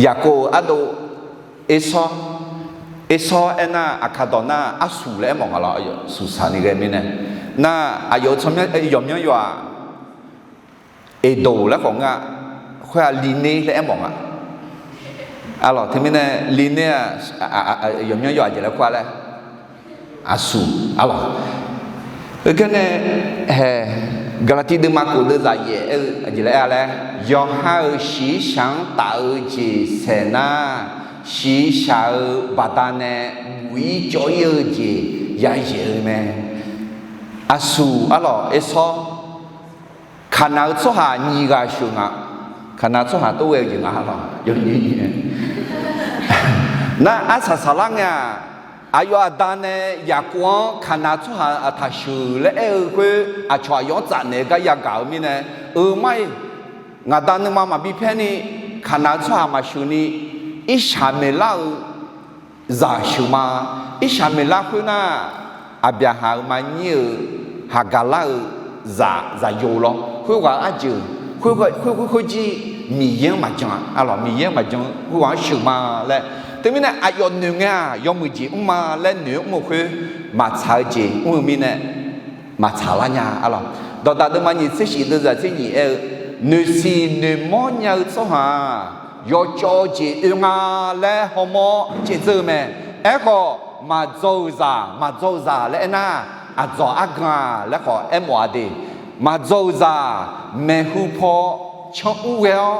Yaqkov-euq ardov Ersawr, Ersawr aernar, Aqkaq dawq nar Arsuq laer aermawf nga lawr, suqsaq ni ghae mirnae. Nar aqyawf-euq tsawrmyanr yawqmyanr yawq-aq, Eqdoq laer khawf nga, khoer-aq Liner laer aermawf nga. Arlawq, teumirnae Liner-aq, yawqmyanr yawq aqjeq laer kur-a laer, Aqsuq, arlawq. Heugar nae, hae, Gaqlaqtiv deuvma khof deuvzaq yaef aer-eu aqjeq laer aer-a laer, yawqha-euq shiqshaq-anr taf-eu jeq saeq nar, shiqshaq-eu baqdanae buq-ir cawv-ir-eu jeq yayaeq-eu mae. Aqsuq, arlawq, Ersawr, Kaqnaq-eu tsawrhaq nyiq ghaq sheuq nga. Kaqnaq tsawrhaq tov ghae-eu jeq nga lawr, yawnyir nyiq. Nar arsaq saqlar ngae-aq, aqyawf aqda nae Yaqkov-anr Kaqnaq tsawrhaq aqtaq sheuq laer aer-eu khoer aqcawq aqyawf-anr tsafnaeq-eu gar yagaq-eu mirnae, eu mar-iq, ngaqda nuima maqbi paer ni, Kaqnaq-eu tsawrhaq maqsheuq ni, Irshaqmeqlar-eu zaq sheuq ma. Irshaqmeqlar khoernar, Aqbyaqhaq-euq maqnyir-euq Haqgaqlar-euq zaq, zaqyo lawr. Khoerghaq-eu arjeuq, khoer, khoer, khoer jir Miqyaer-anr maqjan-a, arlawq, Miqyaer-anr maqjan-eu khoerghaq-anr sheuq ma laer. Teumirnae aqyawf noeq ngae-aq, yawmuiq jeq mr ma laer noeq-awr mr-eu khoer maqtsaq-eu jeq mr-eu mirnae, maqtsaq lar nya, arlawq. Dawqdaq deuvma nyiq tser shif deuvzaq tser nyiq aer-eu, noeqsiq noeqmawr nya-eu tsawrhaq-aq, yawcawv-eu jeq oe nga laer hawmawr caevdzeur-eu mae. Aerkhawf, maqdzaw-euq zaq, maqdzaw-euq zaq laer aernar, aqdzawq argan-aq laer khawf aermawf-a de. Maqdzaw-euq zaq maeqhu paw canr ur ghae-awr,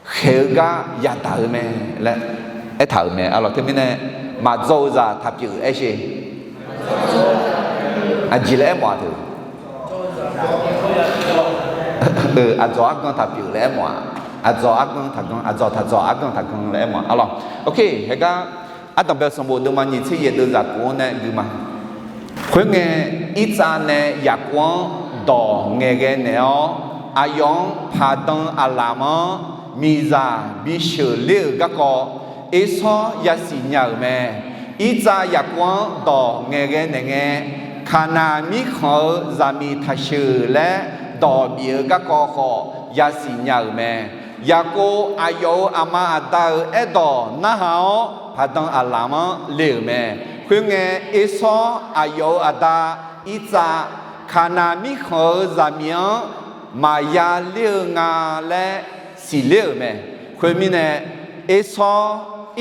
khaeq-eu gar yadaq-eu mae laer aertaq-euq mae, arlawq. Teumirnae, maqdzaw-eu zaq taq pyeuf aer sher. Aqjeq laer aermawf-a teu. Aqdzawq argan taq pyeuf laer aermawf-a. Aqdzawq argan taq gan, aqdzawq taq dzawq argan taq gan laer aermawf-a, arlawq. Ok, heugar Ardanqbae sanqbof deuvma nyiq tser yaef deuvzaq khof-anr nae gui ma. Khoerngae, Irtsav nae Yaqkov-anr dawq ngaeqghae naeq-awr, aqyawf-anr paqdan aqlaf-anr miqzaq bisheuq ler-euq garkawv, Ersawr yasiq nya-euq mae. Irtsav Yaqkov-anr dawq ngaeqghae naeq ngae, Kaqnaq mirkhanq-eu zaqmiq taqsheuq laer dawq bif-eu garkawv khawf yasiq nya-euq mae. Yaqkov aqyawf-euq aqma aqda-euq aerdawq narhaq-awr, paqdan aqlaf-anr le-euq mae. Khoerngae, Ersawr aqyawf-euq aqda Irtsav, Kaqnaq mirkhanq-eu zaqmiq-anr maqya ler-eu nga laer siqler-euq mae. Khoermirnae, Ersawr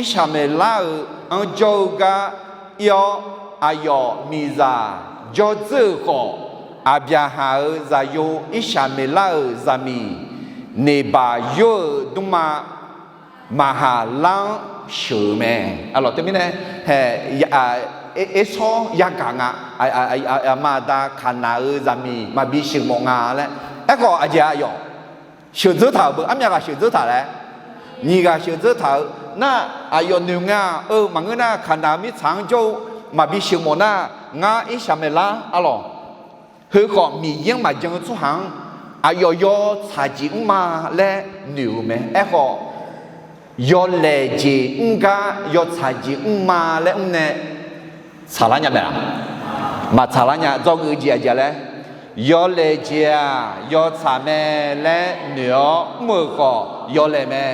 Irshaqmeqlar-euq anr jawr-eu gar ir-awr, aqyawf miqzaq jawr dzeur-euq khawf, Aqbyaqhaq-euq zaqyo Irshaqmeqlar-euq zaqmiq Neqbaq yor-euq dmrma Maqhaqlar-anr sheuq-eu mae. Arlawq, teumirnae, Ersawr yagaq nga, aqma aqda Kaqnaq-euq zaqmiq maqbi sheuqmawf nga laer. Aerkhawf aqjeq aqyawf sheuqdzeur taq-euq beu, armyav ghaq sheuqdzeur taq laer, nyiq ghaq sheuqdzeur taq-eu nar, aqyawf noeq nga-eu maqngeur nar, Kaqnaq-eu mirtsaq-anr jawr-eu maqbi sheuqmawf nar, ngar Irshaqmeqlar, arlawq, heukhawf Miqyaer-anr maqjan-eu tsawrhaq-anr aqyawf yawtsaq jeq mr ma laer noeq-euq mae. Aerkhawf, yawlaeq jeq mr gar yawtsaq jeq mr ma laer mr nae tsaqlar nya mae-aq? Maqtsaqlar nya. Dzawgeuf jeq aqjeq laer, yawlaeq jeq-aq yawtsaq mae laer noeq-awr mr-euq khawf yawlaeq mae.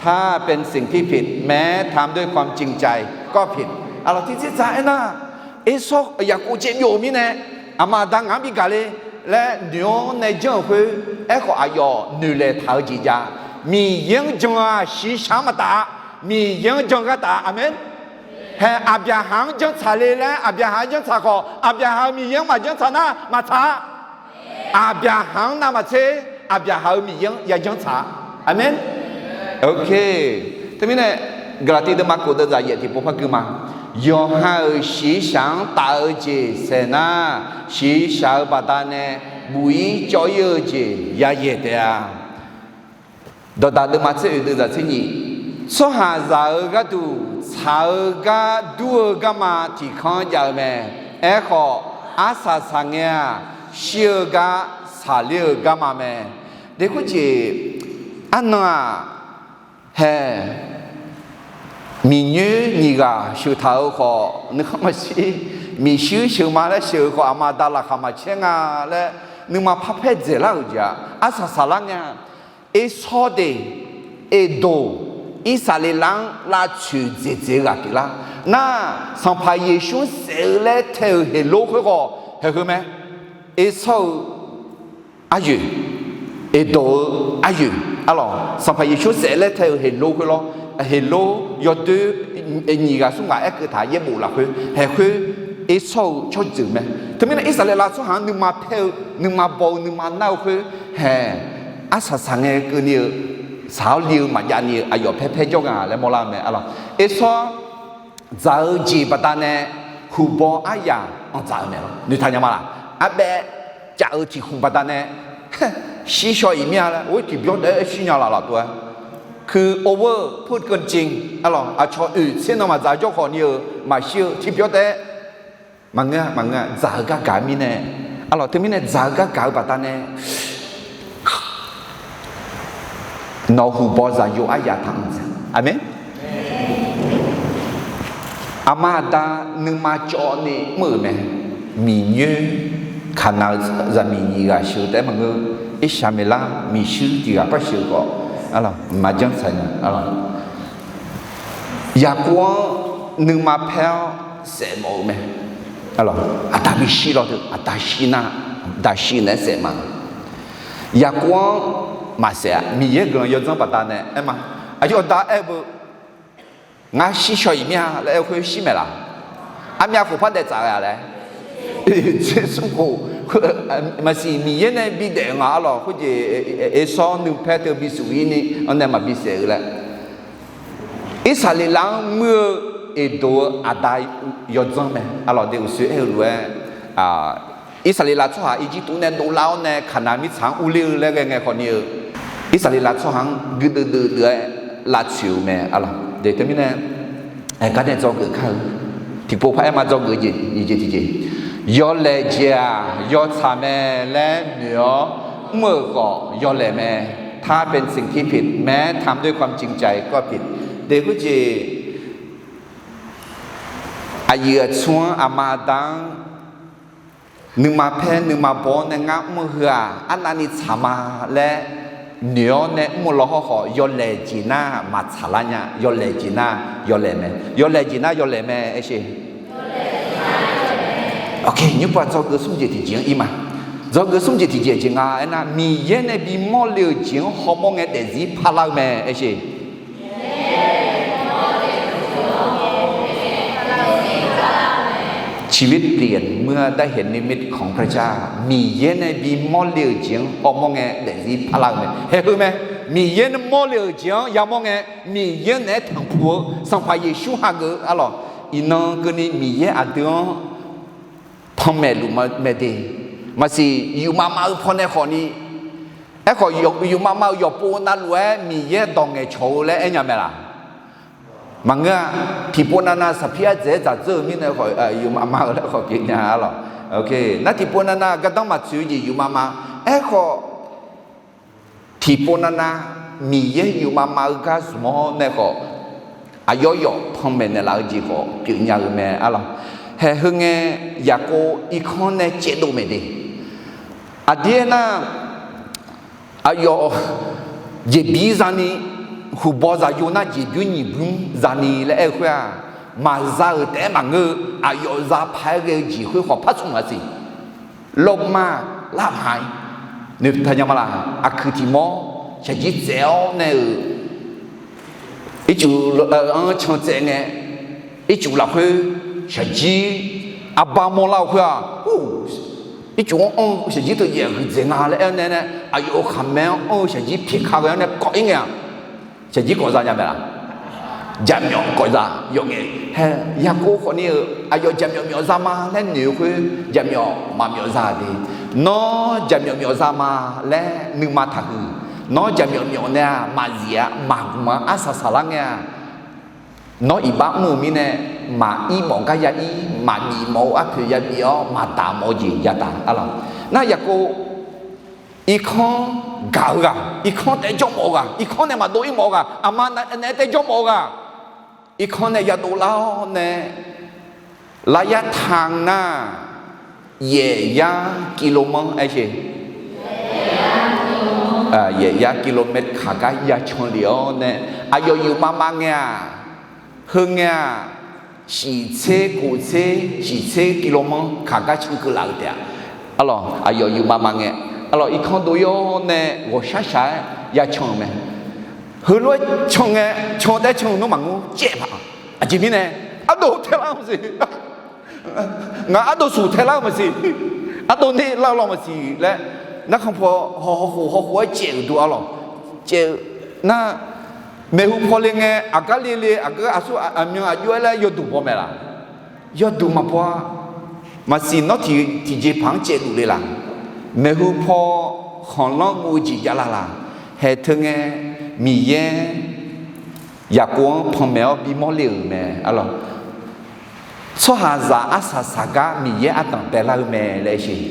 ถ้าเป็นสิ่งที่ผิด แม้ทำด้วยความจริงใจก็ผิด Arlawq, tiqjeq dzaq aernar, Ersawr Yaqkov caev byov-euq mirnae, aqma aqda ngaq-anr bi gaq le laer noeq-awr nae janr-euq khoer, aerkhawf aqyawf noeqlaeq taq-eu jeq jav. Miqyaer-anr jan-aq shiqshaq-anr maqtaf-a. Miqyaer-anr jan gha taf-a. Aqmeq. Hae, Aqbyaqhaq-anr janr tsaq le laer Aqbyaqhaq-anr janr tsaq khawf, Aqbyaqhaq-euq Miqyaer-anr maqjanr tsaq nar maqtsaq-a. Aqbyaqhaq-anr navmaqtser, Aqbyaqhaq-euq Miqyaer-anr ya janr tsaq-a. Aqmeq. Ok. Teumirnae, Gaqlaqtiv deuvma khof deuvzaq yaef tiqpov par gui ma. Yawqha-euq shiqshaq-anr taf-eu jeq saeq nar, shiqshaq-eu baqdanae buq-ir cawv-ir-eu jeq yayaeq taef-a. Dawqdaq deuvma tser oeq deuv zaq tser nyiq, tsawrhaqzaq-euq gharduq tsaq-eu gar dur-eu garma tiq kanr jav-eu mae. Aerkhawf, arsaq saqngae-aq, shir-eu gar saqler-eu garma mae. Deqkur jeq, arnan-aq, hae, miqnyoer nyiq ghaq sheuq taq-eu khawf nuikhanr maqshir, miqshuir sheuq ma laer sheuq-eu khawf aqma aqda laqkhaq maqcaer nga laer nuima parpaer dzaeqlar-euq jeq-aq, arsaq saqlar ngae-a. Ersawr de, Eqdoq, Irsaqleqlav-anr lavtsoeq dzaeqdzaeq-eu ghaq pyeuflar. Nar, Sanqpaq Yeqsur saef-eu laer tae-euq Heqlor khoerkhawf haeqheu mae. Ersawr-eu aryoeq, Eqdoq-eu aryoeq, arlawq, Sanqpaq Yeqsur saef laer tae-euq Heqlor khoer lawr. Heqlor yawdoer nyiq ghaq smr ghaq aerkeuv taq yaerbof lafkhoer haeqkhoer Ersawr-eu tsawrjeuq mae. Teumirnae Irsaqleqlav tsawrhaq-anr nuima paer-eu, nuima baw-eu, nuima nar-eu khoer haeq, arsaq saqngae keuvni-eu, saq-awr li-eu maqjav ni-eu aqyawf paerpaer jawr nga laer mawrlar-eu mae, arlawq. Ersawr dzaq-eu jeq baqdanae huqbaw aryaq anqdzaq-eu mae lawr. Noeqtaq nya ma laq? Arbaev caf-eu tiq khmq baqdanae shir shaw-iq mir-a laer, or, tiqbyawr taef-aer shir nya laf laf tov-aer. Keuq over put keuvni, arlawq, aqcawq oeq tser nan maqdzaq jawr khawf ni-euq maqshir-eu tiqbyawr taef-aer maqngeur-a, maqngeur-a, dzaq-eu gar gaq-eu mirnae, arlawq, teumirnae dzaq-eu gar gaq-eu baqdanae nawq-eu huqbaw zaqyo aryaq taq anqdzaq. Aqmeq. Aqma aqda nuima cawv ni mr-euq mae. Miqnyoer kaqnaq-eu zaqmiq nyiq ghaq sheuq taef-aer maqngeur. Irsaqmeqlar miqshuir tiq ghaq par sheuq khawf, arlawq, maqjanr tsaq nya, arlawq. Yaqkov-anr nuima paer-awr saef mawf-eu mae. Arlawq, aqda bishir lawr teu, aqda shir nar, aqda shir naeq-aer saef ma. Yaqkov-anr maqsaef-a. Miqyaer guiqlanq yawdzanr baqdanae aer ma. Aqyawf da aer-eu beu, ngar shir shaw-iq mir-a laer aer-eu khoer shir maeq laf? Armyav khof par daef tsaf-a laer, tser smr khof, maqsiq Miqyaer nae bidaef nga, arlawq, khoerjeq Ersawr nuipaer teu bisuq-ir ni-anr nae maqbi saef-eu laer. Irsaqleqlav-anr muir-eu Eqdoq-eu aqda yawdzanr mae, arlawq, de uqshoe aer-eu lof-aer, Irsaqleqlav tsawrhaq Irjirtuv nae dovlar-awr nae Kaqnaq mirtsaq-anr urler-eu laer ghae ngae khawf ni-eu, Irsaqleqlav tsawrhaq-anr guirdeuv deuv deuv-aer lavtsoeq-eu mae, arlawq. De teumirnae, ae, gar nae dzawgeuf kar-eu, tiqpov paraer ma, dzawgeuf jeq nyiq jeq tiqjeq, yawlaeq jeq-aq yawtsaq mae laer noeq-awr mr-euq khawf yawlaeq mae. ถ้าเป็นสิ่งที่ผิด แม้ทำด้วยความจริงใจก็ผิด. De khoerjeq, aqyuif aqtsu-anr, aqma aqda-anr nuima paer nuima baw-awr nae ngar mr-eu heu-aq arnavni tsaq ma laer noeq-awr nae mr-eu lawhawr khawf, yawlaeq jeq nar maqtsaq lar nya. Yawlaeq jeq nar yawlaeq mae. Yawlaeq jeq nar yawlaeq mae, aersheq. Ok, nymrpav dzawgeuf smr jeq tiqjeq-anr ir ma. Dzawgeuf smr jeq tiqjeq jeq nga aernar, Miqyaer nae bimawr le-euq jeq-anr hawmawr ngae daefzir parlar-eu mae, aersheq. ชีวิตเปลี่ยนเมื่อได้เห็นนิมิตของพระเจ้า Miqyaer nae bimawr le-euq jeq-anr hawmawr ngae daefzir parlar-eu mae. Haeqheu mae. Miqyaer nae mawr le-euq jeq-anr yamawr ngae, Miqyaer naeq-aer tanqpuq-eu Sanqpaq Yeqsur hageuf-eu, arlawq, iqnan keuvni Miqyaer aqdui-anr panmaeq luf mae de. Maqsiq yufmav mav-eu pawnae khawfni, aerkhawf yufmav mav-eu yawqpov navluf-aer Miqyaer dawq ngaeqcawq-eu laer aernya mae laq? Maqngeur-a. Tiqpov navnav saqpir ardzaeq-aer dzaqdzeur-eu mirnae khawf, yufmav mav-eu laer khawf pyeufnya, arlawq. Nar tiqpov navnav gardanr maqtsoeq-eu jeq yufmav mav. Aerkhawf, tiqpov navnav Miqyaer yufmav mav-eu gar zmq-awr nae khawf, aqyawf yawf panmaeq naeqlaf-eu jeq khawf pyeufnya-euq mae, arlawq. Haeqheu ngae, Yaqkov irkanr nae caevdov maeq de. Aqdir aernar, aqyawf jeqbir zani, huqbaw zaqyo nar jeqbymr nyiq bymr zani laer aer-eu khoer-aq, maqza-euq taef-aer maqngeur-eu, aqyawf za paq-aer ghae-eu jeq khoer khawf par tsmq-a siq. Lawrma lar haq-aer noeqtaq nya ma laq? Aqkuiq tiq mawr shaqjir tsaev-awr nae-euq, ircuf-anr can tsaev ngae, ircuf lafkhoer shaqjir arbar mawrlar-eu khoer-aq, ircuf-anr anr-eu shaqjir teu yaef huiqdzaeq nga laer aer-awr nae, aqyawf-euq khaqmae-anr anr-eu shaqjir pyeqka ghae-awr nae kawv-ir ngae-aq, shaqjir kawv za nya mae laq? Jaqmyawf kawv za yawf ngae. Hae, Yaqkov khawfni-euq aqyawf jaqmyawf myawf za ma laer noeq-eu khoer, jaqmyawf maqmyawf za de. Nawr jaqmyawf myawf za ma laer nuima taqhuiq. Nawr jaqmyawf myawf nae-aq maqzif-a, maqgmq-a, arsaq saqlar ngae-aq, nawr iqbax mr-euq mirnae, maqir mawf gar ya ir, maqbif mawf-eu arpoeq ya bif-awr, maqdaq mawf-eu jeq ya daq arlawq. Nar Yaqkov irkanr gaq-eu ghaq, irkanr taef-aer jawr mawf-eu ghaq, irkanr nae maqdov ir mawf-eu ghaq, aqma naeq-aer taef-aer jawr mawf-eu ghaq, irkanr nae ya dovlar-awr nae, laryar taq nar, yaef yar kilov manr aer sher. Yaef yar kilov manr kaq gar ya can lef-awr nae, aqyawf yuif mavmav ngae-aq, heu ngae-aq, shiq tser kof tser shiq tser kilov manr kaq gar can keuv laf-eu taef-a. Arlawq, aqyawf yuif mavmav ngae, arlawq, irkanr dov ir-awr nae ghawqshaq shaq-aer ya can-euq mae. Heulof-aer can ngae, can taef-aer can-eu nmr maqngeur caev paq. Aqjeq mirnae, ardov taelar-eu maqsiq. Ngaq ardov suq taelar-eu maqsiq. Ardov ner lar-eu lawr maqsiq laer, narkhan paw hawkhof hawkhof-aer caev-euq dov arlawq. Caev-eu nar, maeqhu paw le ngae, aqgar le le, aqgeu aqsur aqmyan aqjox-aer laer yawduq baw mae laq? Yawduq maqbaw-a. Maqsiq nawr tiq, tiqjeqpaq-anr caevluf le laq? Maeqhu paw khanqlanr guv-eu jeq javlar laq? Haeq teu ngae, Miqyaer Yaqkov-anr panmaeq-awr bimawr le-euq mae arlawq. Tsawrhaqzaq arsaq saq gar Miqyaer ardanq baelar-eu mae laer sher.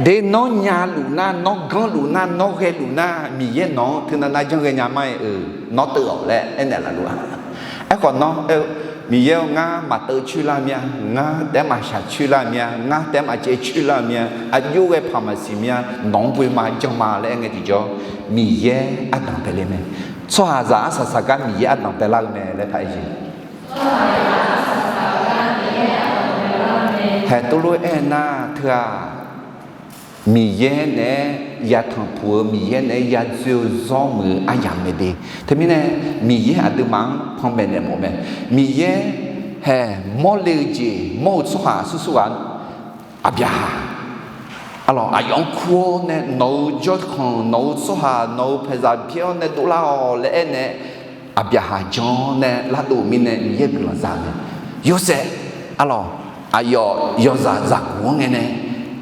De nawr nya luf nar, nawr ganr luf nar, nawr ghae luf nar, Miqyaer nawq-anr teunav nav janr ghaenya ma-aer-euq nawr teuv-awq laer aernaeq laf luf-a. Aerkhawf nawr aer-eu, Miqyaer-or, ngar maqteuv coer lar mir-a, ngar taef-aer maqshaq coer lar mir-a, ngar taef-aer maqcaev coer lar mir-a, aqjox ghae paq maqsiq mir-a, nawq-anr ghoe ma jan ma laer aer ngae tiqjawr, Miqyaer ardanq bae le mae. Tsawrhaqzaq arsaq saq gar Miqyaer ardanq baelar-eu mae laer paraer jeq. Haeq tov lof-aer aernar teu-aq, Miqyaer naeq-aer ya tanqpuq-eu, Miqyaer naeq-aer ya dzoer-eu zawr muiq-eu aryamq mae de. Teumirnae, Miqyaer aqduimaf-anr panmaeq naeq mawf mae. Miqyaer haeq mawrle-eu jeq mawr-eu tsawrhaq aqsur sur ghaq, Aqbyaqhaq, arlawq, aqyawf-anr kur-awr nae nawq-euq jawrkhanq, nawq-euq tsawrhaq, nawq-euq paeqzaq byaer-awr nae dovlar-awq laer aernae, Aqbyaqhaq jan-awr nae lardov-eu mirnae Miqyaer guiqlanq za-eu mae. Yawshaef, arlawq, aqyawf yawzaq zaqguq-anr ngae nae,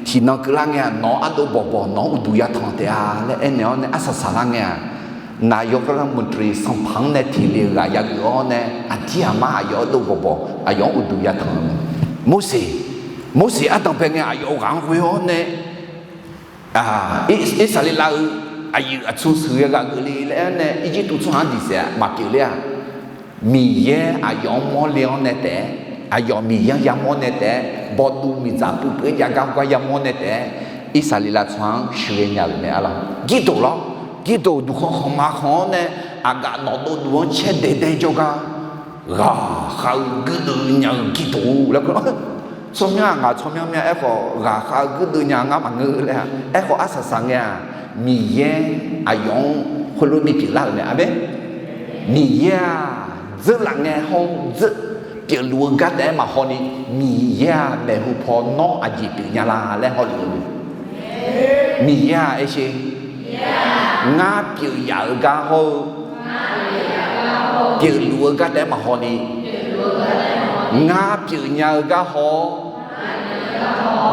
tiqnan keuvlar ngae-aq, nawq-anr ardov bawqbawq, nawq-anr uqduq yatanq taef-a laer aernaeq-awr nae arsaq saqlar ngae-aq, naqyawq gargar maqdriq sanqpaq-anr nae teqle-eu ghaq yageuf-awr nae, aqdir aqmar aqyawf ardov bawqbawq, aqyawf-anr uqduq yatanq-eu mae. Morseq, Morseq ardanq bae ngae aqyawf ghaq-anr ghoe-awr nae, Irsaqleqlav-euq aqyuif aqtsu sheuqghae ghaq geufle laer-aer nae Irjirtuv tsawrhaq-anr diq saef-a maqpyeuf ler-a. Miqyaer aqyawf-anr mawrle-awr nae taef-aer, aqyawf Miqyaer-anr yamawr nae taef-aer, bawduv miqdzaq puiv puiv-aer jav gar hawgar yamawr nae taef-aer, Irsaqleqlav tsawrhaq-anr sheuqghae nya-euq mae arlawq. Girdof lawr, Girdof duqkhanq khanqma khanq-awr nae, aqgaf nawq dovduq-anr caer daeq daeq jawrgar, ghaqkhav-eu guirdeuv nya-eu Girdof laer kur. Tsawrmyanr-aq ngaq tsawrmyanr myanr aerkhawf, ghaqkhav-eu guirdeuv nya ngar maqngeur laer-a. Aerkhawf arsaq saq ngae-aq, Miqyaer aqyawf-anr khoerlof bipyeuf lar-euq mae. Aqmeq. Miqyaer-aq, dzeurlaf ngae hawr-eu dzeur pyeufluf-eu gar taef-aer maqhawni, Miqyaer-aq maeqhu paw nawr aqjeq pyeuf nya la laer hawluf-eu mae. Miqyaer-aq aersher, ngar pyeuf yaf-eu gar hawr-eu pyeufluf-eu gar taef-aer maqhawni, ngar pyeuf nya-eu gar haw-awr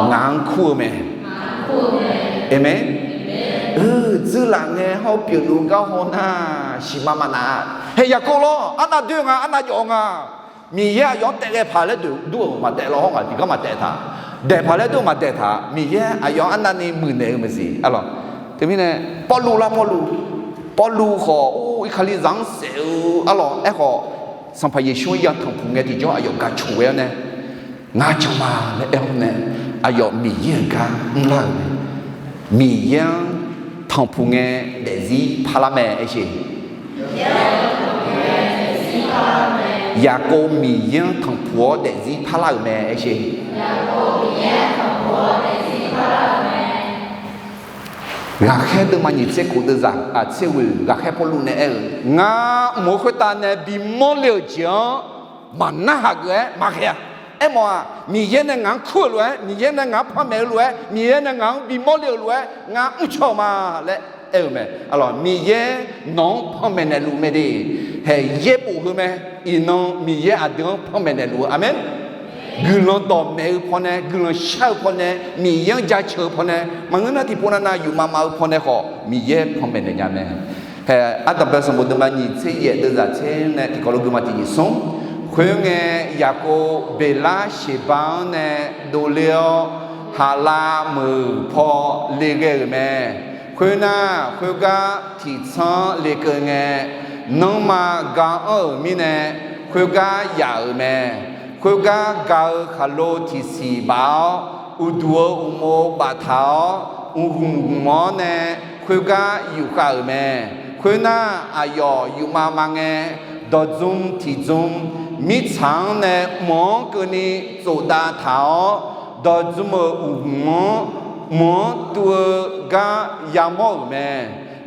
ngaq-anr kur-eu mae. Aqmeq. Dzeurlaf ngae hawr-eu pyeufluf-eu gar haw nar, siqma maqnaf-a. Hae Yaqkov lawr, arnav doer nga, arnav jawf nga. Miqyaer aqyawf-anr taef ghae paq laer dur-euq maqtaef lawr, hawr ngaq tiqgar maqtaef taq. Daeq paq laer dur-euq maqdaeq taq. Miqyaer aqyawf-anr arnavni muiqnaeq-eu maqsiq arlawq. Teumirnae Pawrluv lar, Pawrluv, Pawrluv khawf, or, Iqkaqlizaq-anr saef-eu arlawq. Aerkhawf, Sanqpaq Yeqsur-anr ya tanqpuq ngae tiqjawr aqyawf gaq coq ghae-awr nae, ngar jan ma laer aer-awr nae, aqyawf Miqyaer-euq gar mrlar-euq mae. Miqyaer-anr tanqpuq ngae daefzir parlar mae aersher. Yaqkov Miqyaer-anr tanqpuq-awr daefzir parlar-euq mae aersher. Ghaqkhaer deuvma nyiq tser khof deuvzaq, aq, tser ghoeq ghaqkhaer Pawrluv nae aer-eu, ngar mq-eu khoertav nae bimawr le-euq jeq-anr maqnarhaq geuf-aer maqghae-a. Aermawf-aq, Miqyaer nae ngaq-anr kur-euq lof-aer, Miqyaer nae ngaq-anr panmaeq-eu lof-aer, Miqyaer nae ngaq-anr bimawr le-euq lof-aer ngar mrcaw-eu ma laer aer-eu mae. Arlawq, Miqyaer nawq-anr panmaeq naeqluf mae de. Haeq yaerbof heu mae. Iqnan Miqyaer aqdui-anr panmaeq naeqluf-eu. Aqmeq. guiqlanq dawqmaeq-eu pawnae, guiqlanq shar-eu pawnae, Miqyaer-anr jaceuq-eu pawnae, maqngeur nar tiqpov navnav yufmav mav-eu pawnae khawf Miqyaer panmaeq naeq nya mae. Hae, ardanqbae sanqbof deuvma nyiq tser yaef deuvzaq tser nae tiqkawv lof guima tiqnyiq smr. Khoerngae, Yaqkov Beqlar Sheqba-anr nae dovler-awr, Haqlav meuq paw le ghae-euq mae. Khoernar, khoergar tiqtsanr-anr lekeuv ngae, nanrma ga anr-euq mirnae, khoergar yaf-euq mae. Khoergar gaq-eu khaqlo tiqsiq baf-awr, uqduq-eu uqmov baftaq-awr, mqhmq mqhmq-awr nae khoergar yufkhav-euq mae. Khoernar, aqyawf yufmav mav ngae, dawqdzm tiqdzm mirtsaq-anr nae mq-anr keuvni tsofdav taq-awr, dawqdzm-euq uqhmq-anr mq-anr tuv-eu gar yamawr-euq mae.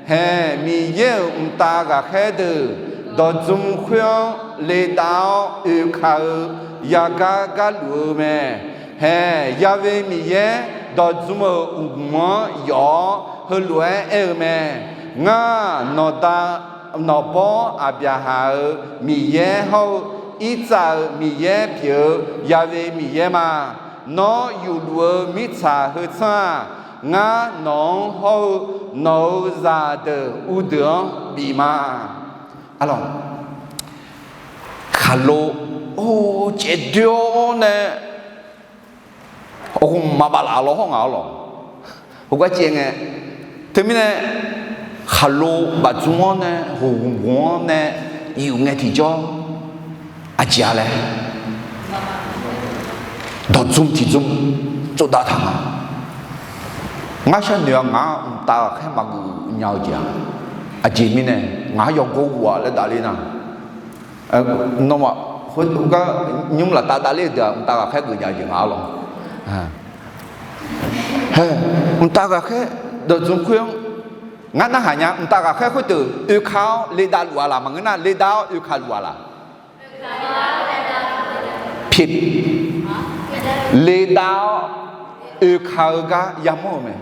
Hae, Miqyaer-euq mqtav ghaqkhaer deuq dawqdzm khoer-anr ledav-awr oekaq-eu yagar gar luf-eu mae. Hae, Ya'we Miqyaer dawqdzm-euq uqhmq-anr yawf-awr heulof-aer aer-eu mae. Ngar nawqda nawqbawr Aqbyaqhaq-euq Miqyaer hawr-eu, Irtsav-euq Miqyaer pyeuf-eu Ya'we Miqyaer ma. Nawr yufluf-eu mirtsaq heu tsanr-aq, ngar nawq-anr hawr-eu nawq-euq zaqdeuq uvdeuq-anr bif ma. Arlawq, khaqlo or caev doer-awr nae, hawqghof maqbaf laf law hawr ngaq-awr lawq. Heugar caev ngae, teumirnae khaqlo bafdzmr-anr nae hawqghof ghof-anr nae yuf ngae tiqjawr, aqjeq-a laer dawqdzm tiqdzm tsovdav taq nga. Ngar sharnoeq-a, ngaq-anr mqtav ghaqkhaer maqgeuf nya-eu jeq-a. Aqjeq mirnae ngaq-anr yawgor ghuf-a laer davler nar, nawmaf khoergar nymr laftav davler-eu deuq-aq, mqtav ghaqkhaer geuf nya-eu jeq nga-a lawq. Hae, mqtav ghaqkhaer dawqdzm khoer-anr ngar narhaq nya. Mqtav ghaqkhaer khoerdeuq oeka-awr ledav luf-a laq, maqngeur nar ledav-awr oeka luf-a laq? Pi, ledav-awr oeka-eu gar yamawr-euq mae.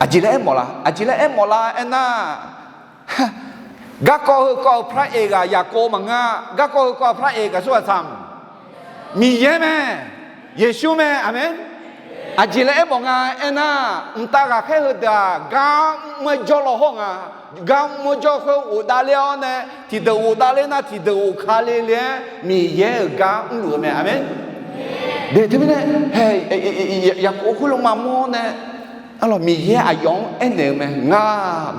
Aqjeq laer aermawf la? Aqjeq laer aermawf la aernar, garkawv heukawv-eu par-aeq ghaq Yaqkov maqngeur-a. Garkawv heukawv-eu par-aeq ghaq Yawsanr Aqsaq Miqyaer mae, Yeqsur mae. Aqmeq. Aqjeq laer aermawf nga aernar, mqtav ghaqkhaer heudeuq-aq gar mr-aer jawr law hawr nga. Gar mr-aer jawr khoer ghofdavler-awr nae, tiqdeuq ghofdavler nar tiqdeuq ghofka le le-aer Miqyaer-euq gar mrluf-eu mae. Aqmeq. De teumirnae, hae, Yaqkov khoerlof maqmawr nae, arlawq, Miqyaer aqyawf-anr aernaeq-eu mae. Ngar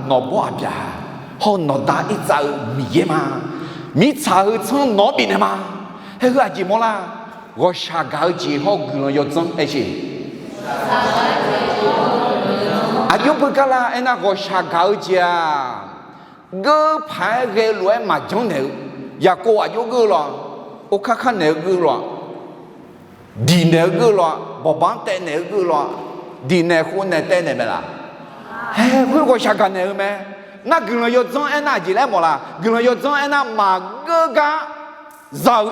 nawqbawr Aqbyaqhaq hawr-eu nawqda Irtsav-eu Miqyaer ma. Mirtsaq heu tsanr nawq-anr bifnaeq ma. Hae, heu aqjeq mawrlar? Ghawqshaq gaq-eu jeq hawr-eu guiqlanq yawdzanr aer sheq. Aqjox beugar lar aernar, ghawqshaq gaq-eu jeq-aq, geur paq-aer ghae lof-aer maqjanr naeq-eu, Yaqkov aqjox geur-eu lawq, orkar kar naeq-eu geur-eu lawq, diq naeq-eu geur-eu lawq, bawqbanq taev naeq-eu geur-eu lawq, diq naeq khov naeq taev naeq mae laf? Hae, khoer ghawqshaq gaq naeq-eu mae. Nar guiqlanq yawdzanr aernar aqjeq laer mawf la? Guiqlanq yawdzanr aernar maqgeur gar za-eu,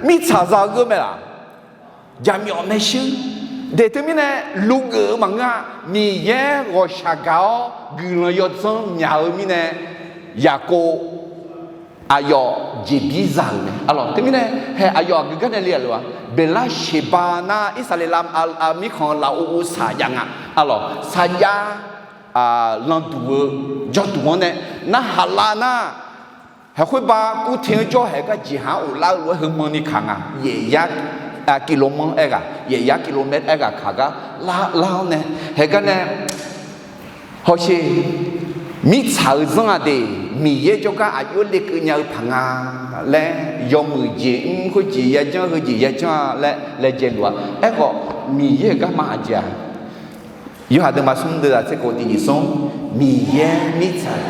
mirtsaq za-eu geur mae laf? Jaqmyawf maershuir. De teumirnae, luvgeuf-eu maqngeur-a. Miqyaer ghawqshaq gaq-awr guiqlanq yawdzanr myaq-eu mirnae, Yaqkov aqyawf jeqbir za-euq mae. Arlawq, teumirnae, hae, aqyawf aqgeu gar nae le-a lof-a? Beqlar Sheqba nar Irsaqleqlav mirkhanq-eu lafov uvsaq jav nga. Arlawq, sarjax landuq-eu jawrduq-anr nae, nar haqlav nar, haeq khoerba kurte-anr jawr haeq gar jeqhaq-anr ghoflar-eu lof-aer heumanni kaq nga. Yaef yar kilov manr aerghaq, yaef yar kilov maer aerghaq kaq gar lar-awr nae, haeq gar nae, hawsher, mirtsaq-eu zanr-aq de, Miqyaer jawrgar aqjox lekeuv nya-eu paq nga laer, yawmuiq jeq mr khoerjeq yajanr heujeq yajanr-a laer laejae luf-a. Aerkhawf, Miqyaer-euq garma aqjeq-aq, Yorhaq deuvma smr deuvzaq tser kof tiq nyiq smr, Miqyaer mirtsaq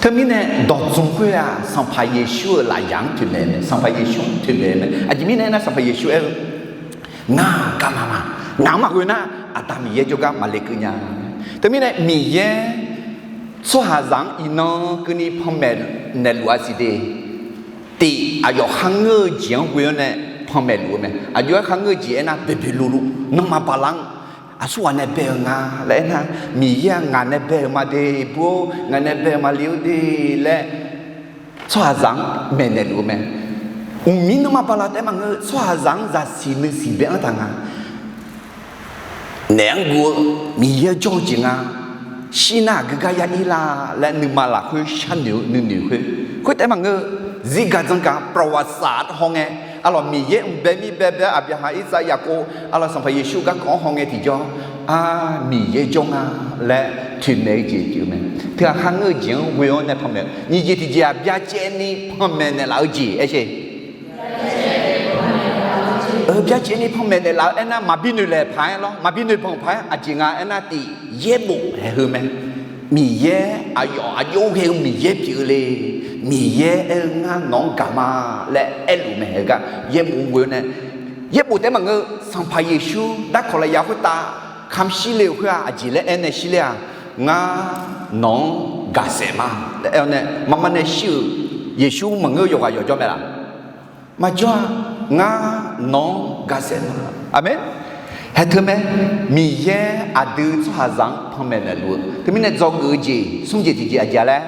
Teumirnae dawqdzmq khoer-aq, Sanqpaq Yeqsur-euq lafyaq-anr toeqmaeq mae, Sanqpaq Yeqsur-anr toeqmaeq mae. Aqjeq mirnae aernar, Sanqpaq Yeqsur aer-eu, Ngar-aq garma ma. Ngaq-anr maqghoe nar, Aqda Miqyaer jawrgar maqle keuv nya. Teumirnae Miqyaer tsawrhaqzaq-anr iqnan keuvni panmaeq naeqluf-a siq de. Tif, aqyawf kharngeur-eu jeq-anr ghoe-awr nae panmaeq luf-eu mae. Aqjox-aer kharngeur-eu jeq aernar, boeqboeq luvluv nanrma bala-anr aqsurghaq nae bae-eu nga laer aernar, Miqyaer-aq ngaq nae bae-euq ma de, bur-or, ngaq nae bae-euq maqle-or de laer tsawrhaqzaq-anr maeqnaeq luf-eu mae. Mqmir nanrma bala taef-aer maqngeur, tsawrhaqzaq-anr zaqsiq nuisiq bae-anr taq nga. Naef-anr guv-eu Miqyaer-anr jawr-eu jeq nga. Shir nar aqgeu gar ya ir la laer nuima lafkhoer sharnoeq-eu nuinoeq khoer, khoer taef-aer maqngeur, zirgaq dzanrgaq ประวัติศาสตร์ hawngae, arlawq Miqyaer mq bae mir bae bae-aer Aqbyaqhaq, Irsaq, Yaqkov, arlawq Sanqpaq Yeqsur garkawv-anr hawngae tiqjawr, ar, Miqyaer jawr nga laer toeqmaeq-eu jeq pyeuf-eu mae. Teughaq kharngeur-eu jeq-anr ghoe-awr nae panmaeq-eu nyiq jeq tiqjeq-aq, byacaevni panmaeq naeqlaf-eu jeq aer sher. Byacaevni panmaeq naeqlaf-eu aernar, maqbi noeqlaeq paq-aer lawr, maqbi noeqbanq paq-aer aqjeq nga aernar, tiq yaerbof haeq heu mae. Miqyaer aqyawf aqjox ghae-eu Miqyaer pyeuf-eu le. Miqyaer aer-eu ngar nawq-anr gaq ma laer aerluf mae. Heugar yaerbof ghoe-awr nae, yaerbof taef-aer maqngeur, Sanqpaq Yeqsur darkawq lafyaq khoertav kamq shir le-euq khoer-aq, aqjeq laer aer nae shir ler-aq, ngar nawq-anr gaqsaef ma laer aer-awr nae maqma nae shir-euq Yeqsur maqngeur yawqghaq yawqjawr mae laf? Maqjawr-a. Ngar nawq-anr gaqsaef ma. Aqmeq. Haeq teu mae, Miqyaer aqdui tsawrhaqzaq-anr panmaeq naeqluf-eu teumirnae dzawgeuf-eu jeq smr jeq tiqjeq aqjeq-a laer,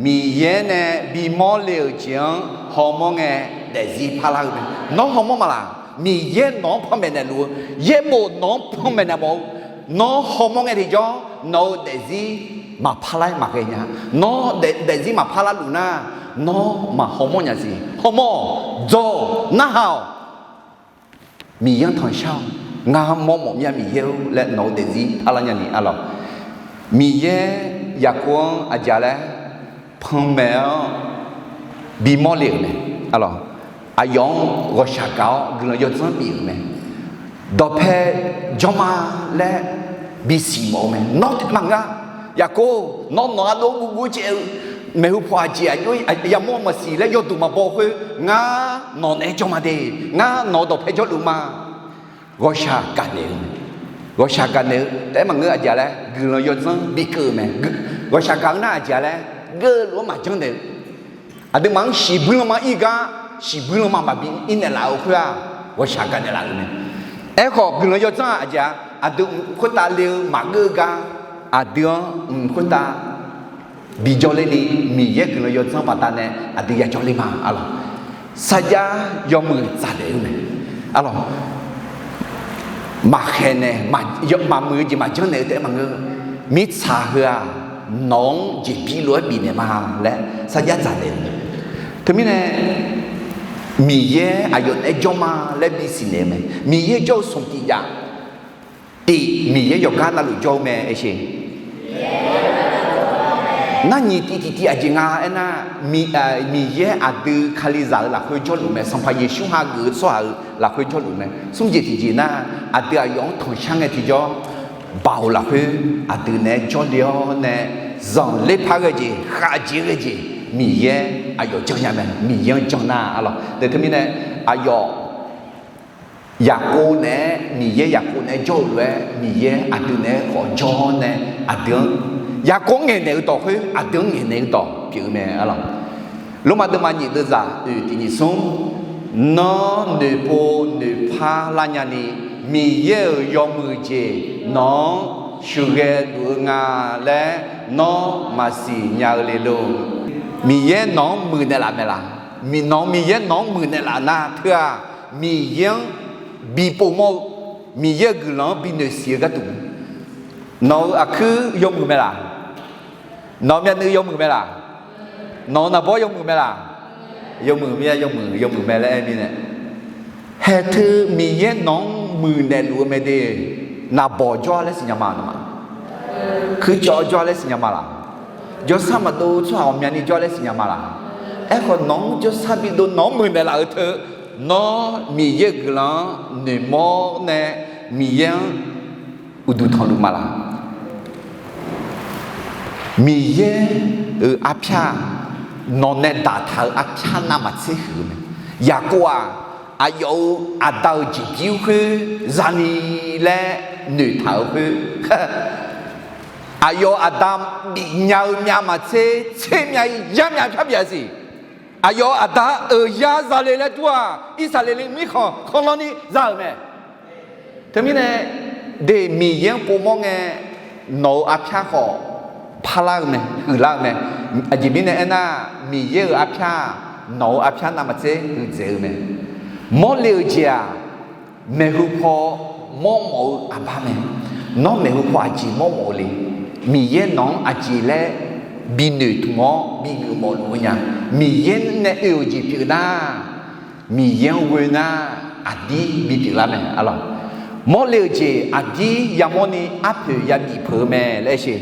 Miqyaer nae bimawr le-euq jeq-anr hawmawr ngae daefzir parlar-eu mae. Nawr hawmawr ma laq? Miqyaer nawq-anr panmaeq naeqluf-eu, yaerbof nawq-anr panmaeq naeq mawf-eu, nawr hawmawr ngae tiqjawr nawq-euq daefzir maqparlar-aer maqghae nya. Nawr daef- daefzir maqparlar luf nar, nawr maqhawmawr nya siq. Hawmawr-awq, dzawr-awq, narhaq-awq. Miqyaer-anr tanqshar-awq. Ngar mawrmawf mya Miqyaer-or laer nawq-eu daefzir parlar nyani arlawq. Miqyaer Yaqkov-anr aqjeq laer panmaeq-awr bimawr le-euq mae arlawq. Aqyawf-anr ghawqshaq gaq-awr guiqlanq yawdzanr bif-euq mae. Dawqpae jawr ma laer bisiq mawf-eu mae. Nawr taef maqngeur-a. Yaqkov, nawr nawq-anr dov guvguv caev-eu maeqhu pawq aqjeq aqjox yamawr maqsiq laer yawduq maqbaw khoer, ngar nawq naeq-aer jawr ma de. Ngar nawq-eu dawqpae jawrluf ma. Ghawqshaq gaqnaeq-eu, ghawqshaq gaqnaeq-eu taef-aer maqngeur, aqjeq laer guiqlanq yawdzanr bikeuv-eu mae. Ghawqshaq gaq-eu nar aqjeq laer, geufluf-anr maqjanr naeq-eu, aqduimaf-anr shiqbuir lanma ir gar, shiqbuir lanma maqbi ir naeqlaf-eu khoer-aq, ghawqshaq gaqnaeq laf-euq mae. Aerkhawf guiqlanq yawdzanr-aq aqjeq-a, aqdui mq khoertav le-eu maqgeur gar, aqdui-anr mq khoertav bijawr ler ni, Miqyaer guiqlanq yawdzanr baqdanae aqdui yajawr ler ma arlawq. Sarjax yawmuiq tsaqnaeq-eu mae arlawq. Maqkhaeq naeq, maqmuiq-eu jeq maqjanr naeq-eu taef-aer maqngeur. Mirtsaq heu-aq, nawq-anr jeqbir lof-aer bifnaeq ma laer sarjax tsaqnaeq-eu mae. Teumirnae Miqyaer aqyawf naeq-aer jawr ma laer bisiq naeq-eu mae. Miqyaer jawr-eu smq tiq jav, tiq, Miqyaer yawqgar navluf jawr-eu mae aer sher. Nar nyiq tiv tiqtiv aqjeq nga aernar, Miqyaer aqdui Kalizaq-euq lafkhoer jawrluf mae. Sanqpaq Yeqsur hageuf-eu tsawrhaq-euq lafkhoer jawrluf mae. Smr jeq tiqjeq nar, aqdui aqyawf-anr tanqshar ngae tiqjawr, Baoq lafkhoer aqdui naeq-aer jawrle-awr nae, zanqler par ghae jeq, khavjeq ghae jeq, Miqyaer aqyawf janrnya mae. Miqyaer-anr janr nar arlawq. Teumirnae aqyawf Yaqkov naeq-aer, Miqyaer Yaqkov naeq-aer jawr-eu lof-aer, Miqyaer aqdui naeq-aer khawf jawr nae, aqdui-anr, Yaqkov-anr ngaeqnaeq-eu dawq khoer aqdui-anr ngaeqnaeq-eu dawq pyeuf-eu mae arlawq. Lormav deuvma nyiq deuvzaq oeq tiq nyiq smr, Nawr noeqpov noeqpar lar nyani, Miqyaer-euq yawmuiq jeq nawq-anr sheuqghae luf-eu nga laer nawr maqsiq nya-eu le lor. Miqyaer nawq-anr muiqnaeq laf mae laq? Miq- nawq-anr Miqyaer nawq-anr muiqnaeq laf nar teu-aq, Miqyaer-anr bi povmawr-eu, Miqyaer-euq guiqlanq-anr bi noeqsiq-eu gharduq, nawq-euq aqkuir yawmuiq mae laq? Nawq-eu myavnuiv yawmuiq mae laq? Nawq-eu naqbawr yawmuiq mae laq? Yawmuiq mae, yawmuiq, yawmuiq mae laer aer mirnae, haeq teu Miqyaer nawq-anr muiqnaeq luf-eu mae de. Naqbawq jawr laer siqnya ma laq? Kuircawv jawr laer siqnya ma laq? Jawrsar maqdov tsawrhaq ghawqmyani jawr laer siqnya ma laq? Aerkhawf nawq-anr jawrsar bidov nawq-anr muiqnaeq laf-eu teu, nawr Miqyaer-euq guiqlanq-anr noeqmawr nae Miqyaer-anr uqduq tanqluf ma laq? Miqyaer-euq arpyar-aq, nawq nae daqtaq-euq arpyar navmaqtser huiq-eu mae. Yaqkov-aq, aqyawf-euq aqda-euq jeqbir khoer zani laer noeqtaq-euq khoer, aqyawf-euq aqda bifnya-eu myavmaqtser tser myav-ir yar myav pyar bif-a siq. Aqyawf-euq aqda-euq ya zale laer dur-aq, Irsaqleqlav mirkhanq khanqlanr ni za-euq mae. Teumirnae, de Miqyaer-anr povmawr ngae, nawq-euq arpyar khawf parlar-eu mae, huiqlar-eu mae. Aqjeq mirnae aernar, Miqyaer-euq arpyar-aq, nawq-euq arpyar navmaqtser huiqdzaeq-eu mae. Mawrle-eu jeq-aq, maeqhu paw mawrmawf-eu aqbar mae. Nawr maeqhu paw aqjeq mawrmawf-eu le? Miqyaer nawq-anr aqjeq laer bi noeqtmq-awr bi geufmawf luf-eu nya? Miqyaer nae oe-euq jeq pyeuf nar, Miqyaer-anr ghoe nar, aqdir bipyeuf lar mae. Arlawq, mawrle-euq jeq aqdir yamawrni arpoeq yabif peuq-eu mae laer aer sher.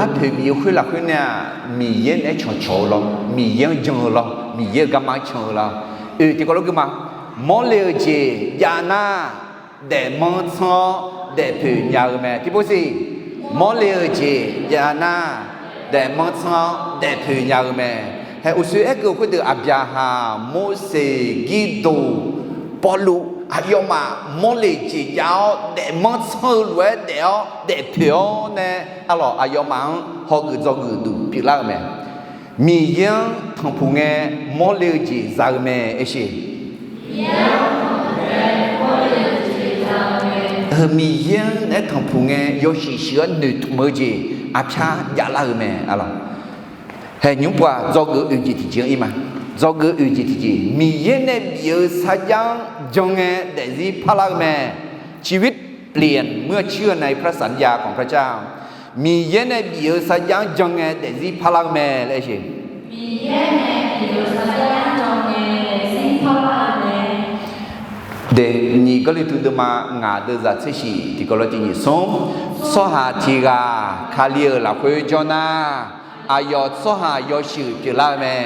Arpoeq bif-eu khoer lafkhoer nae-aq, Miqyaer naeq-aer cawqcawq-eu lawr, Miqyaer-anr jan-eu lawr, Miqyaer-euq garma-anr can-eu lawr. Oe, tiqkawv lof gui ma. Mawrle-eu jeq jav nar, daefmanr tsanr-awr daefpoeq nya-eu mae. Tiqpov siq, mawrle-euq jeq jav nar, daefmanr tsanr-awr daefpoeq nya-eu mae. Hae, uqshoe aerkeuv khoerdeuq Aqbyaqhaq, Morseq, Girdoq, Pawrluv, aqyawfmaf mawrle jeq jav-awr daefmanr tsanr-eu lof-aer daef-awr daefpoeq-awr nae, arlawq, aqyawfmaf-anr hawgeuf dzawgeuf duq pyeuflar-eu mae. Miqyaer-anr tanqpuq ngae mawrle-eu jeq za-eu mae aer sher. Miqyaer-anr naeq-aer tanqpuq ngae yawshuif shuif-anr noeqtmq-eu jeq arpyar javlar-eu mae, arlawq. Hae, nymr pov-aq, dzawgeuf oeq jeq tiqjeq-anr ir ma. Dzawgeuf oeq jeq tiqjeq, Miqyaer nae bif-eu sarjax-anr jan ngae daefzir parlar-eu mae. ชีวิตเปลี่ยนเมื่อเชื่อในพระสัญญาของพระเจ้า Miqyaer nae bif-eu sarjax-anr jan ngae daefzir parlar-eu mae laer aer sher. De, nyiq Gawrliqtu deuvma ngaq deuvzaq tser shiq tiqkawv lof tiq nyiq smr, tsawrhaq tiq ghaq Kali-euq lafkhoer jawr nar, aqyawf tsawrhaq yawshuif pyeuflar-eu mae.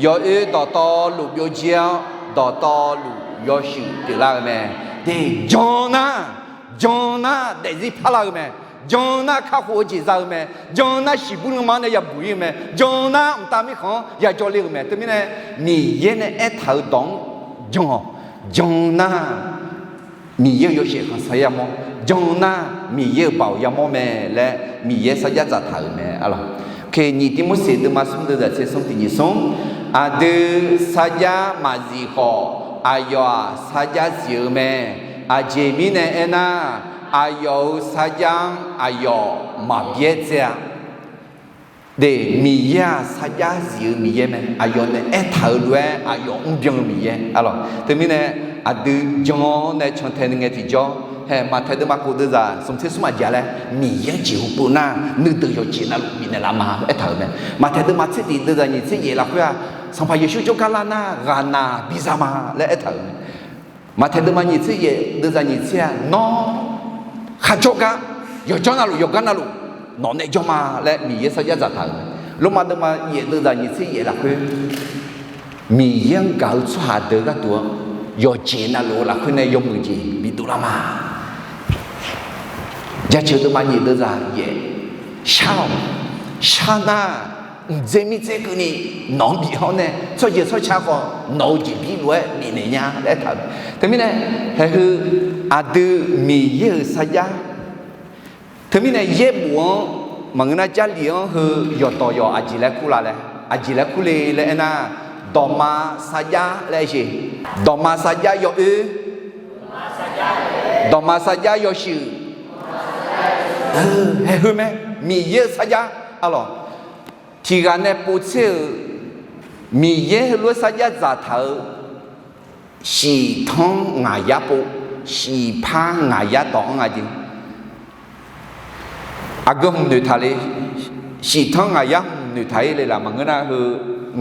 Yawoer dawqtawvluf byovjir-awr, dawqtawvluf yawshuif pyeuflar-eu mae. De, jan nar, jan nar daefzir parlar-eu mae. Jan nar kakhof-eu jeq za-eu mae. Jan nar shiqbuir lanma-anr nae yabuq ir-eu mae. Jan nar mqtav mirkhanq-anr yajawr ler-eu mae. Teumirnae, Miqyaer nae aertaq-euq dawq-anr jan-awq. Jan nar Miqyaer-euq yawshaef khanqsaer yamawr, jan nar Miqyaer-euq baoq yamawr mae laer Miqyaer sarjax dzaqtaq-euq mae, arlawq. Oke, nyiq Tivmorseq deuvma smr deuvzaq tser smr tiq nyiq smr, aqdui sarjax maqzif khawf, aqyawf-aq sarjax zif-eu mae. Aqjeq mirnae aernar, aqyawf-euq sarjax-anr aqyawf maqbyaer tsaev-a. De, Miqyaer-aq sarjax zif-eu Miqyaer mae. Aqyawf nae aertaq-euq lof-aer aqyawf mrbyan-eu Miqyaer, arlawq. Teumirnae, aqdui jan-awr nae cantae ngae tiqjawr, hae, Maqtaeq deuvma kof deuvzaq smq tser smr maqjeq laer, Miqyaer-anr jeqhu pov nar nuideuq yawqjeq navluf bifnaeq laf ma aertaq-euq mae. Maqtaeq deuvma tser tiq deuvzaq nyiq tser yaef lafkhoer-aq, Sanqpaq Yeqsur jawrgar lar nar ghaqnaq biza ma laer aertaq-euq mae. Maqtaeq deuvma nyiq tser yaef deuvzaq nyiq tser-aq, nawr kharjawr gar, yawqjawr navluf yawqgar navluf nawq nae jawr ma laer Miqyaer sarjax dzaqtaq-euq mae. Lormav deuvma yaef deuvzaq nyiq tser yaef lafkhoer, Miqyaer-anr gaq-eu tsawrhaq deuq gharduq-anr yawqjeq navluf-eu lafkhoer nae yawmuiq jeq bidov lar ma. Jaceuq deuvma nyiq deuvzaq yaef, shar-awq. Shar nar, mqdzer mirdzer keuvni nawq-anr bif hawr nae, tsawrjeuq tsawrca khawf nawq-euq jeqbir lof-aer bifnaeq nya laer aertaq-euq. Teumirnae, haeq heu aqdui Miqyaer-euq sarjax. Teumirnae yaerbof-anr maqngeur nar, Jarlif-anr heu yawqdawq yawq aqjeq laer kur la laer, aqjeq laer kur le laer aernar, dawqma sarjax laer aer jeq. Dawqma sarjax yawoer, dawqma sarjax yawshuif, haeq heu mae. Miqyaer-euq sarjax, arlawq, tiq ghaq nae povtser-euq, Miqyaer heulof-aer sarjax dzaqtaq-euq, shiqtanr ngaqyar pov, shiqpar ngaqyar dawq-anr nga jeq. Aqgeu hmq noeqtaq le, shiqtanr ngaqyar hmq noeqtaq-ir le laf maqngeur nar, heu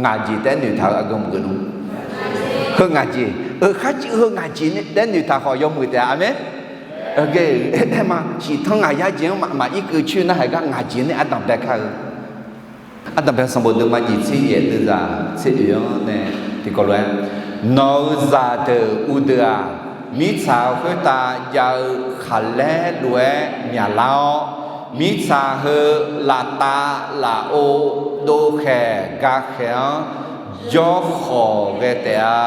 ngaq jeq taef-aer noeqtaq-eu aqgeu hmq geuf nmr. Heu ngaq jeq, euq kharciv heu ngaq jeq taef-aer noeqtaq khawf yawmuiq taef-a. Aqmeq. Aer ma, shiqtanr ngaqyar jeq-anr maqir keuv coer nar, haeq gar ngaq jeq nae ardanq bae kar-eu. Ardanq bae sanqbof deuvma nyiq tser yaef deuvzaq tser oeq-anr nae tiqkawv lof-aer, nawq-euq zaqdeuq uvdeuq-aq, mirtsaq khoertav jav-eu khaqlaer lof-aer myaqlar-awr, mirtsaq heu laftav lafov dovkhaeq gakhaeq-anr jawrkhawq ghae taef-a.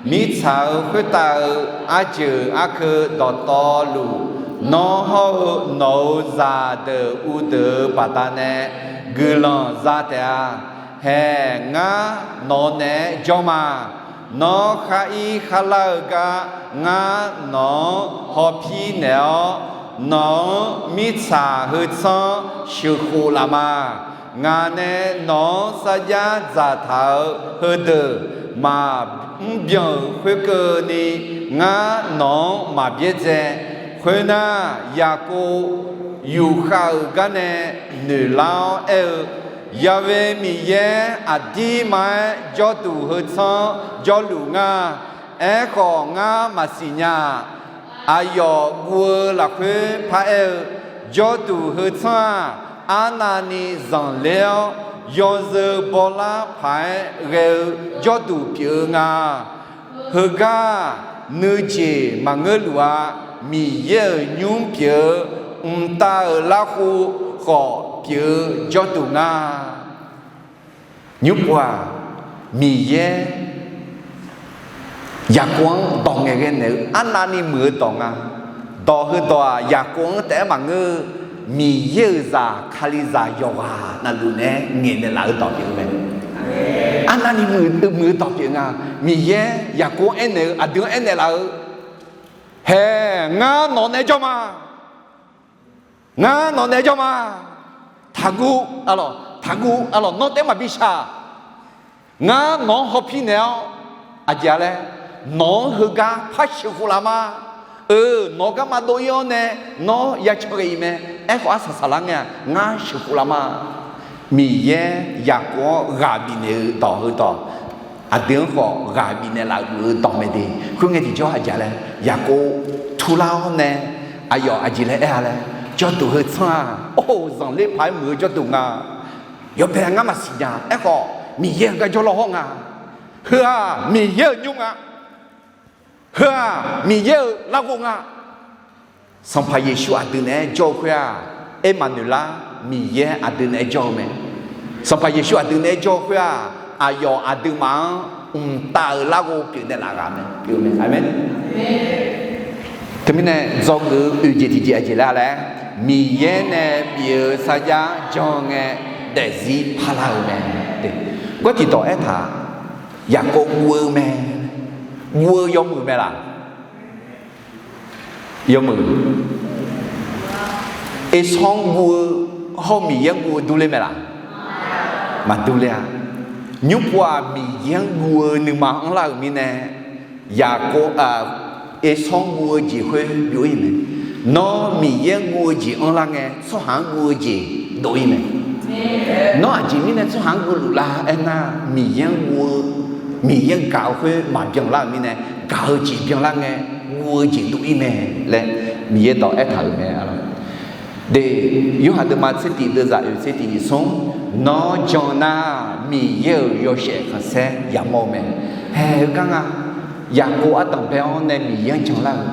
Mirtsaq-euq khoertav-euq arjeuq arkeuv dawqtawvluf, nawr hawr-eu nawq-euq zaqdeuq uvdeuq-euq baqdanae guiqlanq za taef-a. Haeq, ngar nawq naeq-aer jawr ma. Nawr khar ir kharlar-eu gar ngar nawq-anr hawpir naeq-awr, nawq-anr mirtsaq heu tsanr sheuqkhof laf ma. Ngaq nae nawq-anr sarjax dzaqtaq-euq heudeuq maqmr byan-euq khoerkeuvni, ngar nawq-anr maq byaerdzae. Khoernar, Yaqkov yufkhav-euq garnae noeqlar-awr aer-eu, Yaqve Miqyaer aqdirma-aer jawrduq heu tsanr jawrluf nga. Aerkhawf, ngar maqsiq nya-aq, aqyawf guv-eu lafkhoer paraer-eu, jawrduq heu tsanr-aq, arnavni zanqler-awr, yawzeu bawlar paq-aer ghae-eu jawrduq pyeuf-eu nga. Heugar nuijeq maqngeur luf-a. Miqyaer-euq nymr pyeuf-eu mqtav-euq larkhof khawf pyeuf-eu jawrduq nga. Nymrpov-aq, Miqyaer Yaqkov-anr dawq ngaeqghae naeq-eu arnavni muiq-eu dawq nga. Dawq heudawq-aq, Yaqkov-anr taef-aer maqngeur-eu, Miqyaer-euq zaq, Kalizaq yawqghaq navluf naeq-aer ngaeqnaeq laf-eu dawq pyeuf-eu mae. Arnavni muiq-eu dawq pyeuf nga. Miqyaer Yaqkov-anr aernaeq-eu, aqdui-anr aernaeq laf-eu, Haeq, ngar nawq naeq-aer jawr ma. Ngar nawq naeq-aer jawr ma. Taqguv, arlawq, taqguv, arlawq, nawr taef-aer maqbi shaq. Ngar nawq-anr hawpir naeq-awr, aqjeq-a laer, nawq-anr heugar par sheuqkhof laf ma. Eu, nawq garma dov ir-awr nae, nawr ya can ghae-iq mae. Aerkhawf, arsaq saqlar ngae-aq, ngar sheuqkhof laf ma. Miqyaer Yaqkov-anr ghaq bifnaeq-eu dawq heudawq, aqdui-anr khawf ghaq bifnaeq laf-euq dawq mae de. Khoerngae tiqjawr aqjeq-a laer, Yaqkov turlar-awr nae, aqyawf aqjeq laer aer-a laer, jawrduq heu tsanr-aq, or, zanqler paq-aer muiq-eu jawrduq nga. Yawbae ngar maqsiq nya. Aerkhawf, Miqyaer-euq gar jawrlawr hawr nga. Heu-aq, Miqyaer-euq nymr nga. Heu-aq, Miqyaer-euq larghov nga. Sanqpaq Yeqsur aqdui naeq-aer jawr-eu khoer-aq, Ermaqnoeqlar, Miqyaer aqdui naeq-aer jawr-eu mae. Sanqpaq Yeqsur aqdui naeq-aer jawr-eu khoer-aq, aqyawf aqduimaf-anr mqtav-euq larghov pyeufnaeq laf ghaq mae, pyeuf-eu mae. Aqmeq. Teumirnae dzawgeuf-eu oeq jeq tiqjeq aqjeq laer laer, Miqyaer nae bif-eu sarjax jan ngae daefzir parlar-eu mae. Gawr tiqdawq aertaq, Yaqkov guv-eu mae. Guv-eu yawmuiq mae laq? Yawmuiq. Esanr guv-eu hawr Miqyaer guv-eu durler mae laq? Maqdurler-a. Nymrpov-aq, Miqyaer-anr guv-eu nuima anrlar-euq mirnae, Yaqkov, Esanr guv-eu jeq khoer byov-ir mae. Nawr Miqyaer-anr guv-eu jeq anrlar ngae, tsawrhaq-anr guv-eu jeq dov-ir mae. Nawr aqjeq mirnae tsawrhaq-anr guv luf lar aernar, Miqyaer-anr guv-eu, Miqyaer-anr gaq-eu khoer maqbyan lar-euq mirnae, gaq-eu jeq byanlar ngae, guv-eu jeq dov-ir mae laer Miqyaer dawq aertaq-euq mae. De, Yorhaq deuvma tser tiq deuvzaq oeq tser tiq nyiq smr, Nawr jan nar, Miqyaer-euq yawshaef khanqsaer yamawr-eu mae. Haeq, heugar nga. Yaqkov ardanq bae-awr nae Miqyaer-anr janlar-euq,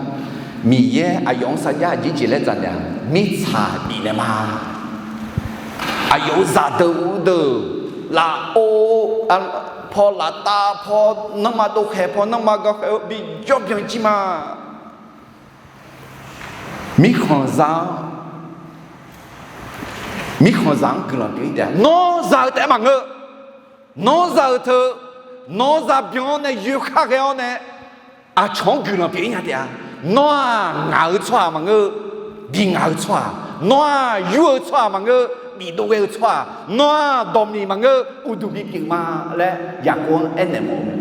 Miqyaer aqyawf-anr sarjax aqjeq jeq laer dzaq naeq-a, mirtsaq bifnaeq ma. Aqyawf-euq zaqdeuq uvdeuq, lafov, paw laftav paw, nanrma dovkhaeq paw nanrma gakhaeq-eu bijawr byan jir ma. Mirkhanqzaq-anr, mirkhanqzaq-anr guiqlanq pyeuf-ir taef-a. Nawr za-eu taef-aer maqngeur. Nawr za-eu teu, nawr za byan-awr nae yoeqkar ghae-awr nae, aqcawq-anr guiqlanq pyeuf-ir nya taef-a. Nawr-aq ngaq-eu tsawrhaq maqngeur, bi ngaq-eu tsawrhaq. Nawr-aq yur-eu tsawrhaq maqngeur, bidov ghae-eu tsawrhaq. Nawr-aq dawqmiq maqngeur, uqduq bipyeuf ma laer Yaqkov-anr aernaeq mawf-eu mae.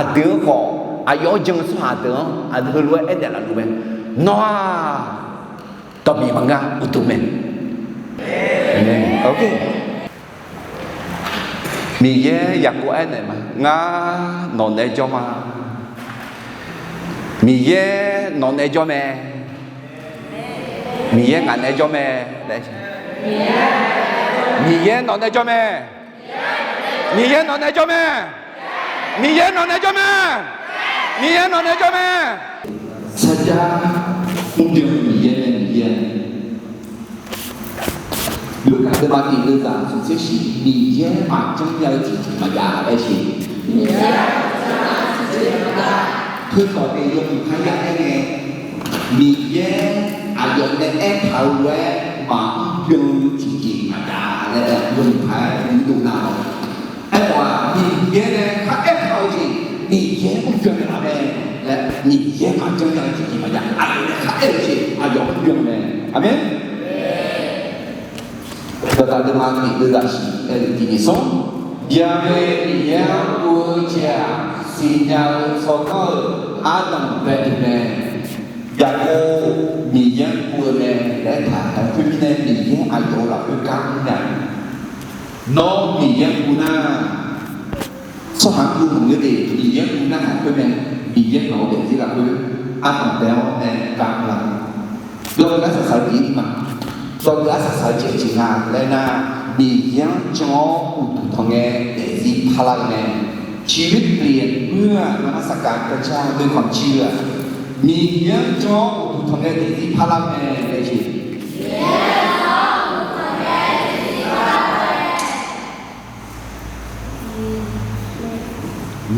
Aqdui-anr khawf, aqyawf-anr jan-eu tsawrhaq deuq-anr aqdui heulof-aer aernaeq laf luf mae. Nawr-aq dawqmiq maqnga, uqduq mae. Miqyaer Yaqkov aernaeq ma, Ngar nawq naeq-aer jawr ma. Miqyaer nawq naeq-aer jawr mae. Miqyaer ngaq naeq-aer jawr mae. Miqyaer nawq naeq-aer jawr mae. Miqyaer nawq naeq-aer jawr mae. Miqyaer nawq naeq-aer jawr mae. Miqyaer nawq naeq-aer jawr mae. Sarjax mrbyan Miqyaer nae Miqyaer-a. Luqkaq deuvma tiq deuvzaq smqtser shif, Miqyaer maqjanr nya-eu tiqjeq maqjav laer siq. Miqyaer maqjanr nya-eu tiqjeq maqjav. Heudawq daef yawmuiq paq-aer ya aer ngae, Miqyaer aqyawf nae aertaq-eu lof-aer maqmr byan-eu tiqjeq maqjav laer yawmuiq paq-aer dov nar-awq. Aerkhawf-aq, Miqyaer nae kharaer taq-eu jeq Miqyaer mr byan naeqlaf mae laer, Miqyaer maqjan nya-eu tiqjeq maqjav, aqyawf nae kharaer-eu jeq aqyawf mr byan mae. Aqmeq. Dawqdaq deuvma tiq deuv zaqsiq aer-eu tiqjeq smr, Ya've Miqyaer-anr guv-eu jeq-aq, siqnya-eu tsawrganr-eu ardanq bae-euq mae. Yaqkov Miqyaer-anr guv-eu mae laer aertaq-aer khoermirnae, Miqyaer aqyawf-euq lafkhoer gar mr nya. Nawr Miqyaer guv nar, tsawrhaq guv maqngeur de, Miqyaer guv narhaq khoer mae. Miqyaer nawq-eu daefzir lafkhoer ardanq bae-awr nae gar mr la. Yawqgar saqsaq-eu jeq ma. Yawqgar saqsaq-eu jeq jeq nga laer nar, Miqyaer-anr jan-awr uqduq tanq ngae daefzir parlar-eu mae. ชีวิตเปลี่ยน aqma arsaq kaq kavjar deuq khanqcir-eu-aq, Miqyaer-anr jan-awr uqduq tanq ngae daefzir parlar mae laer jeq.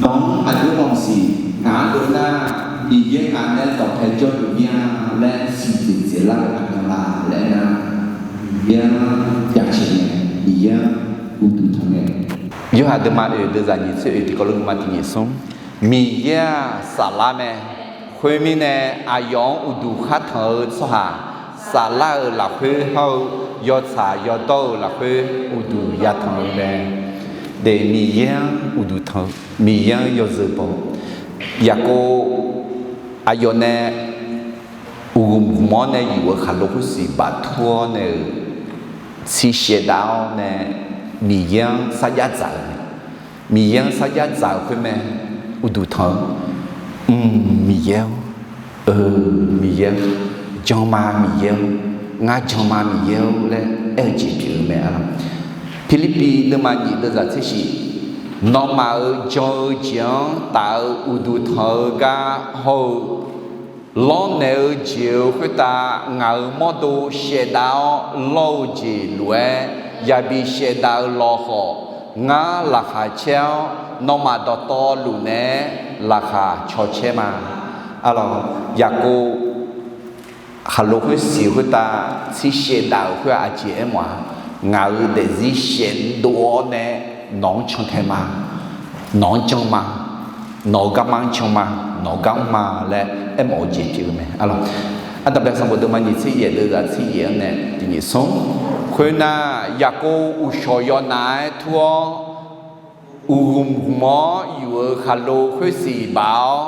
Nawq-anr aqjox mawf siq, ngaq-anr dov nar, Miqyaer ngaq nae dawqpae jawrduq mir-a laer siqduq dzaeqlar-eu aqmyanlaf laer nar, Miqyaer-anr jaceq ngae, Miqyaer-anr uqduq tanq ngae. Yorhaq deuvma oeq deuv zaq nyiq tser oeq tiqkawv lof deuvma tiq nyiq smr, Miqyaer-aq saflar mae. Khoermirnae, aqyawf-anr uqduq khar tanq-eu tsawrhaq saflar-euq lafkhoer hawr-eu yawtsaq yawdawr-euq lafkhoer uqduq yatanq-eu mae. De, Miqyaer-anr uqduq tanq-eu, Miqyaer-anr yawzeu baw. Yaqkov aqyawf nae uqghmq ghmq-awr nae yuf-eu khaqlo khoersiq baftur-awr nae-euq, tser shaevdav-awr nae Miqyaer-anr sarjax dzaq-euq mae. Miqyaer-anr sarjax dzaq-euq khoer mae. Uqduq tanq-eu, Mq, Miqyaer-or, eu, Miqyaer-or, jan ma Miqyaer-or, ngar jan ma Miqyaer-or laer aer-eu jeq pyeuf-eu mae. Pirlirpiv deuvma nyiq deuv zaq tser shiq, nawmaf-euq jan-eu jeq-anr taf-eu uqduq tanq-eu gar hawr-eu lawrnaeq-eu jeq-euq khoertav ngaq-euq mawrdo shaevdav-awr lawr-eu jeq lof-aer yabi shaevdav-eu lawkhawf, ngar laqkhaq caer-awr nawmaf dawqtawvluf naeq-aer laqkhaq caw caer ma. Arlawq, Yaqkov khaqlo khoersiq khoertav tser shaevdav-euq khoer aqjeq aermawf-a, ngaq-euq daefzir shaevdov-awr nae nawq-anr cantae ma, nawq-anr jan ma, nawq-eu garma-anr jan ma, nawq-eu gar mr ma laer aermawf-eu jeq pyeuf-eu mae. Arlawq, Ardanqbae sanqbof deuvma nyiq tser yaef deuv zaq tser yaef-anr nae tiq nyiq smr, khoernar, Yaqkov uqshawq yawnav-aer tur-awr, uqghmq ghmq-awr yuf-eu khaqlo khoersiq baf-awr,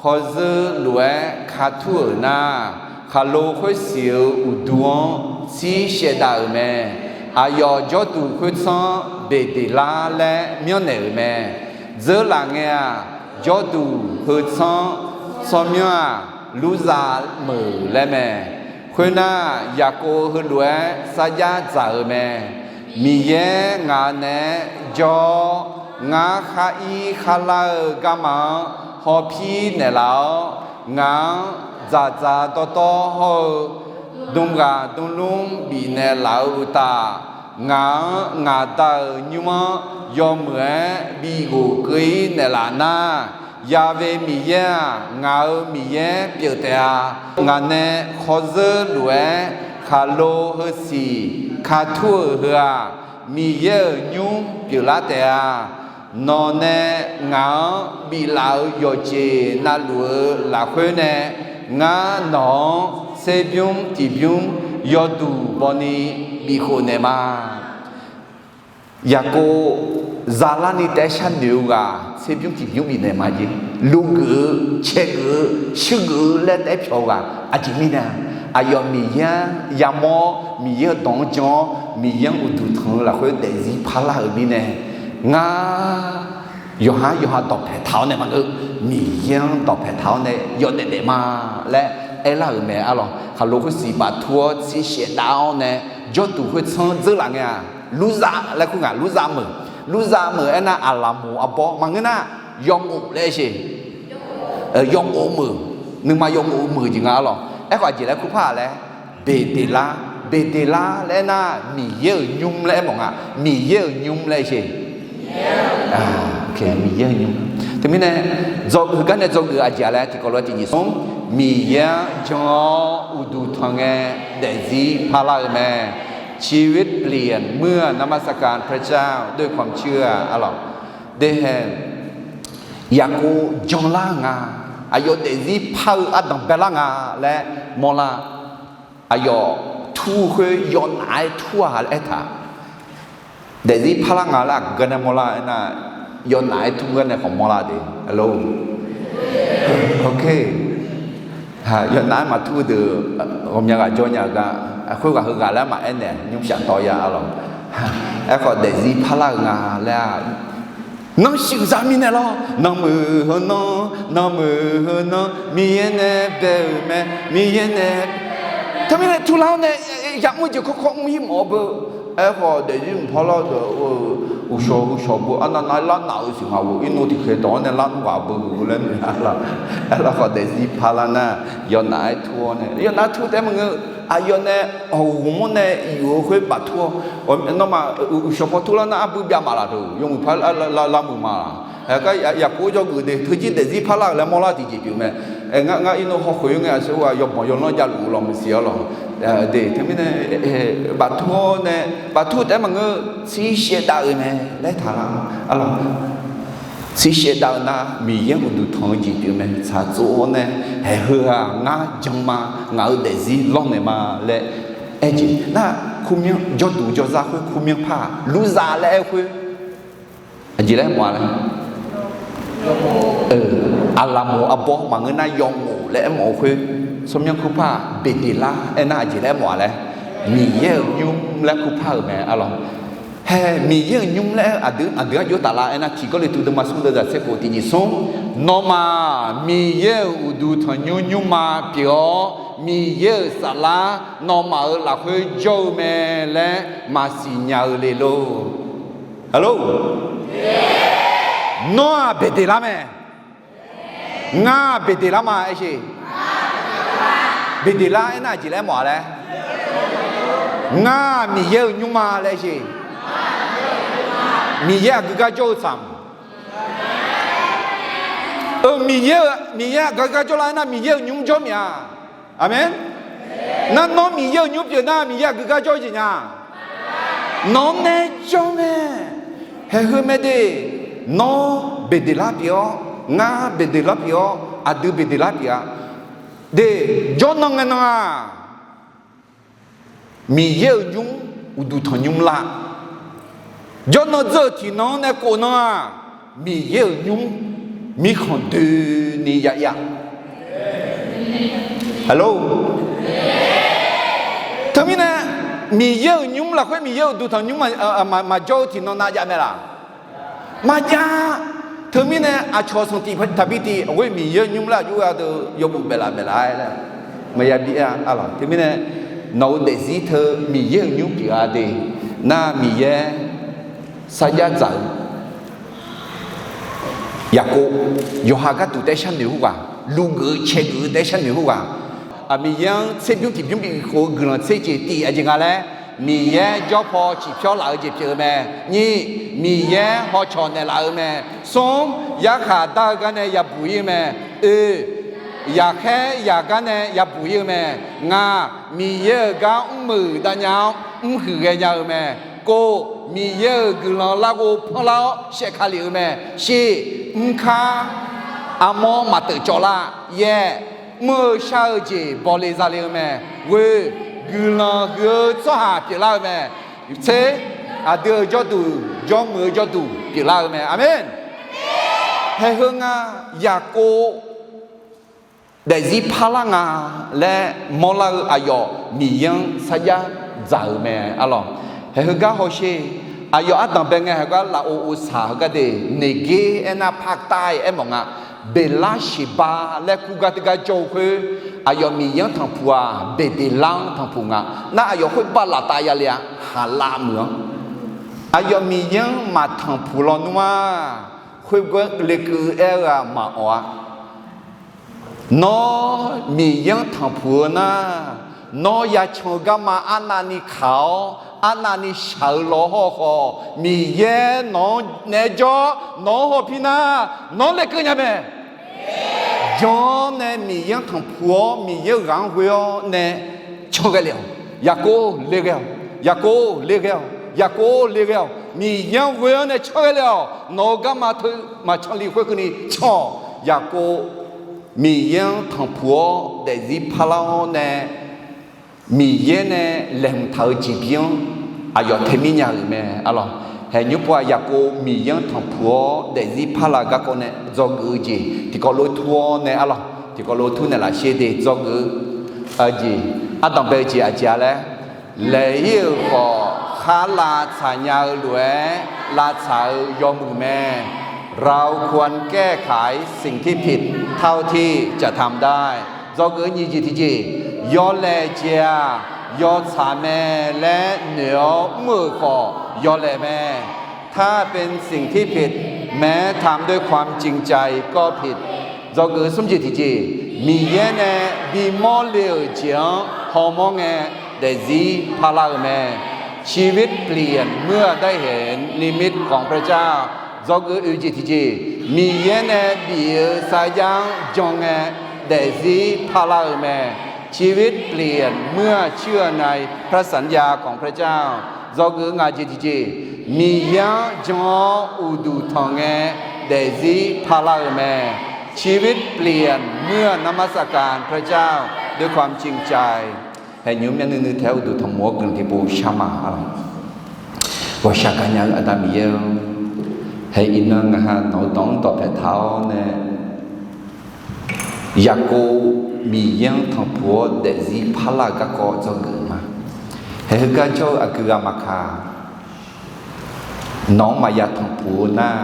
khawrzeur lof-aer ka tur-euq nar, khaqlo khoersiq-euq uqdu-anr tser shaevdav-euq mae. Aqyawf jawrduq khoertsanr Beqdeqlar laer myanrnaeq-euq mae. Dzeurlaf ngae-aq, jawrduq heu tsanr tsawrmyanr-aq, Lurzav meuq laer mae. Khoernar, Yaqkov heulof-aer sarjax dzaq-euq mae. Miqyaer ngaq naeq-aer jawr-awr, ngar khar ir khar lar-eu garma-anr hawpir naeqlaf-awr, ngaq-anr dzaqdzaq dawrdawr hawr-eu dmghaq dmlmr bifnaeq laf-eu uqtaf, ngaq-anr ngaq Da-euq nymr-anr yawmuiq-aer bighof keuv-ir naeqlaf nar, Ya've Miqyaer-aq, ngaq-euq Miqyaer pyeuf taef-a. Ngaq nae khawrzeur lof-aer khaqlo heusiq ka tur-euq heu-aq, Miqyaer-euq nymr pyeuflar taef-a. Nawq nae ngaq-anr biflaf-euq yawqjeq navluf-eu lafkhoer nae, ngar nawq-anr tserbymr tiqbymr yawduq bawni bifkhof naeqma. Yaqkov zalarni taef-aer sharnoeq-eu ghaq tserbymr tiqbymr bifnaeq ma jeq. Luvgeuf-eu, caegeuf-eu, shuirgeuf-eu laer taef-aer pyawq-eu ghaq aqjeq mirnae, aqyawf Miqyaer-anr yamawr-awr, Miqyaer-euq dawq-anr jan-awr, Miqyaer-anr uqduq tanq-eu lafkhoer daefzir parlar-euq mirnae, ngar yawqha yawqha dawqpae taq-awr nae maqngeur, Miqyaer-anr dawqpae taq-awr nae yawdaef daef ma laer aerlar-euq mae. Arlawq, khaqlo khoersiq baftur-awr tser shaevdav-awr nae jawrduq khoertsanr dzeurlaf ngae-aq, Lurzav laer kur ngaq, Lurzav meuq, Lurzav meuq aernar, aqlaqmoq arbawr maqngeur nar, yawmof laer sher. Yawmof meuq, nuima yawmof meuq jeq nga arlawq. Aerkhawf aqjeq laer kur par-aq laer, Beqdeqlar, Beqdeqlar laer aernar, Miqyaer-euq nymr laer aermawf nga, Miqyaer-euq nymr laer sher. Miqyaer-euq nymr. Teumirnae, heugar nae dzawgeuf aqjeq-a laer tiqkawv lof-aer tiqjeq smr, Miqyaer-anr jan-awr uqduq tanq ngae daefzir parlar-eu mae. ชีวิตเปลี่ยนเมื่อนมัสการพระเจ้าด้วยความเชื่อ arlawq. Dehae, Yaqkov janlar-eu nga. Aqyawf daefzir par-eu ardanq baelar nga laer mawrlar. Aqyawf tur khoer yawnaf-aer tur-a laer aertaq. Daefzir parlar nga laer aqgeu nae mawrlar aernar, yawnaf-aer tur gar nae khawf mawrlar de. Alo, ok. Yawnaf-aer maqtur deuq ghawqmya ghaq jawr nya-eu gar, khoerghaq heughaq laer maqaernaeq nymr shaf tawv ya arlawq. Aerkhawf daefzir parlar-eu nga laer-a. Nanr shuif za mirnae lawr, nanmuiq heu nanr, nanmuiq heu nanr Miqyaer nae bae-euq mae, Miqyaer nae. Teumirnae turlar-awr nae yamr-eu jeq kawrkawr mr-ir mawf-awr beu. Aerkhawf daefzir mq parlar deuq-eu uqshawq uqshawq beu arnav nav-aer larnaf-eu siqghaq-eu irnov tiqkhaeq dawq-anr nae larnmr ghaq beu laer noeq-a lawq. Aerkhawf daefzir parlar nar, yawnaf-aer tur-awr nae, yawnaf-aer tur taef-aer maqngeur. Aqyawf nae awq ghawqmawr nae yuf-eu khoer baftur-awr, nawmaf uqshawq paw turlar nar arbui byav maqlaq deuq yawmuiq par lar muiq ma. Aergar Yaqkov jawrgeuf de, teujir daefzir parlar-euq laer mawrlar tiqjeq pyeuf mae. Ngar irnov hawkhoeq-ir ngae aqsur ghaq yawbanq yawlanr javluf-eu lawq maqsiq arlawq. De teumirnae, baftur-awr nae, baftur taef-aer maqngeur, tsir shaev dav-eu mae laer taqlar arlawq. Tsir shaev dav-eu nar Miqyaer uqduq tanq-eu jeq pyeuf mae. Tsaqtsov-awr nae, haeq heu-aq ngar jan ma, ngaq-euq daefzir lawrnaeq ma laer aer jeq nar, kurmyanr jawrduq jawrzar khoer kurmyanr par-aq, luzaq laer aer-eu khoer aqjeq laer mawf-a laer, aqlaqmoq arbawr maqngeur nar yawmof laer aermawf-eu khoer, tsawrmyanr kurpar-aq, Beqdeqlar aernar aqjeq laer mawf-a laer, Miqyaer-euq nymr laer kurpar-euq mae arlawq. Hae, Miqyaer-euq nymr laer aqdui aqdui-anr jov taflar aernar, Tiq Gawrliqtu deuvma smr deuvzaq tser khof tiqjeq smr, nawmaf Miqyaer-euq uqduq tanqnymr nymrma pyeuf-awr, Miqyaer-euq saflar nawmaf-euq lafkhoer jawr-eu mae laer maqsiq nya-eu le lor. Alo, nawr-aq Beqdeqlar mae. Ngar-aq Beqdeqlar ma aer sheq. Beqdeqlar aernar aqjeq laer mawf-a laer, ngar-aq Miqyaer-euq nymr ma laer aer sheq. Miqyaer aqgeu gar jawr-eu tsaq. Eu, Miqyaer-eu, Miqyaer aqgeu gar jawrlar aernar Miqyaer-euq nymr jawr mya. Aqmeq. Nar nawr Miqyaer-euq nymr pyeuf nar Miqyaer aqgeu gar jawr-eu jeq nya. Nawq-anr nae jawr mae. Haeq heu mae de. Nawr Beqdeqlar pyeuf-awr, ngar Beqdeqlar pyeuf-awr, aqdui Beqdeqlar pyeuf-a. De, jawrnan ngae nan-aq, Miqyaer-euq nymr uqduq tanqnymr lar. Jawrnan dzeur-euq tiqnan-anr nae khof nan-aq, Miqyaer-euq nymr mirkhanq doeni ya ya. Alo. Teumirnae, Miqyaer-euq nymr lafkhoer Miqyaer-euq uqduq tanqnymr maqjawr-eu tiqnan nav jav mae laq? Maqjav. Teumirnae aqcawq sanqtif taqbi tiq ghoer Miqyaer-euq nymr laer aqjox-a deuq yawbuf baeflaf baeflaf-aer laer maqya bi-a arlawq. Teumirnae nawq-eu daefzir teu Miqyaer-euq nymr pyeuf-a de. Nar Miqyaer sarjax dzaq-eu Yaqkov, yawqha gharduq taef-aer sharnoeq khoerghaq, luvgeuf-eu caegeuf-eu taef-aer sharnoeq khoerghaq, Miqyaer-anr tserbymr tiqbymr bif khof-eu guiqlanq tser jeq tif aqjeq nga laer, Miqyaer jawr paw ciqpyawr laf-eu jeq pyeuf-eu mae. Nyiq, Miqyaer hawcawq naeqlaf-eu mae. Smr, yarkhaq dar-eu gar nae yabuq-ir-eu mae. Oe, yaqkhaer yaqgar nae yabuq-ir-eu mae. Ngaq, Miqyaer-euq gar mr muiq dav nya-awr mrhuiq ghaenya-eu mae. Kov, Miqyaer-euq guiqlanq larghov panrlar-awr shaevkale-eu mae. Shif, mrkar armawr maqteuf cawv lar. Yaer, mr-eu shar-eu jeq bawle zale-eu mae. Ghoe, guiqlanq huiq-eu tsawrhaq pyeuflar-eu mae. Tser, aqdui-euq jawrduq, jawrmuiq-eu jawrduq pyeuflar-eu mae. Aqmeq. Haeq heu nga, Yaqkov daefzir parlar nga laer mawrlar-eu aqyawf Miqyaer-anr sarjax dzaq-euq mae arlawq. Haeq heugar hawsher, aqyawf ardanq bae ngae heugar lafov ov saq heugar de, Neqger aernar Paqtav aermawf nga. Beqlar Sheqba laer kur gar teugar jawr-eu khoer, aqyawf Miqyaer-anr tanqpuq-aq, Beqdeqlar-anr tanqpuq nga. Nar aqyawf khoerbav laftav yale-a, haqlav meuq-anr. Aqyawf Miqyaer-anr maqtanqpuq lawnmr-aq, khoergar lekeuv aer-eu-aq maqawq-a. Nawr Miqyaer-anr tanqpuq-eu nar, nawr yacan-eu garma arnavni kaq-awr, arnavni shaq-eu law hawr khawf, Miqyaer nawq-anr naeq-aer jawr, nawq-anr hawpir nar, nawq-anr lekeuv nya mae. Jan-anr nae Miqyaer-anr tanqpuq-awr, Miqyaer-euq ghaq-anr ghoe-awr nae canr ghae le-awq. Yaqkov le ghae-awq. Yaqkov le ghae-awq. Yaqkov le ghae-awq. Miqyaer-anr ghoe-awr nae canr ghae le-awq. Nawq-euq garma teu maqcan li khoerkeuvni can-awq. Yaqkov Miqyaer-anr tanqpuq-awr daefzir parlar-awr nae, Miqyaer nae laeqhmq taq-eu jeqbir-anr aqyawf tae mir nya-euq mae arlawq. Haeq nymr pov-aq, Yaqkov Miqyaer-anr tanqpuq-awr daefzir parlar-eu garkawv nae dzawgeuf-eu jeq tiqkawv lof tur-awr nae arlawq, tiqkawv lof tur naeq lafsher de dzawgeuf-eu jeq, ardanq bae-eu jeq aqjeq-a laer, laeq-ir-euq khawf khar lavtsaq nya-eu lof-aer lavtsaq-eu yawmuiq mae. เราควรแก้ไขสิ่งที่ผิดเท่าที่จะทำได้ Dzawgeuf-eu nyiq jeq tiqjeq, yawlaeq jeq-aq yawtsaq mae laer noeq-awr mr-euq khawf yawlaeq mae. ถ้าเป็นสิ่งที่ผิด แม้ทำด้วยความจริงใจก็ผิด Dzawgeuf-eu smr jeq tiqjeq, Miqyaer nae bimawr le-euq jeq-anr hawmawr ngae daefzir parlar-euq mae. ชีวิตเปลี่ยนเมื่อได้เห็นนิมิตของพระเจ้า Dzawgeuf oeq jeq tiqjeq, Miqyaer nae bif-eu sarjax-anr jan ngae daefzir parlar-euq mae. ชีวิตเปลี่ยนเมื่อเชื่อในพระสัญญาของพระเจ้า Dzawgeuf-eu ngaq jeq tiqjeq, Miqyaer-anr jan-awr uqduq tanq ngae daefzir parlar-euq mae. ชีวิตเปลี่ยนเมื่อ นมัสการพระเจ้าด้วยความจริงใจ Haeq nymr myav nuiv nuiv taef-aer uqduq tanqmur-awr guiqlanq tiqpov shar ma. Ghawqshaq gaqnya-eu Aqda Miqyaer-or, haeq iqnan ngaq ha nawq-eu dawq-anr dawqpae taq-awr nae, Yaqkov Miqyaer-anr tanqpuq-awr daefzir parlar-eu garkawv dzawgeuf ma. Haeq heugar jawr-eu aqgeu ghaq maqkaq, nawq-anr maqya tanqpuq-eu nar,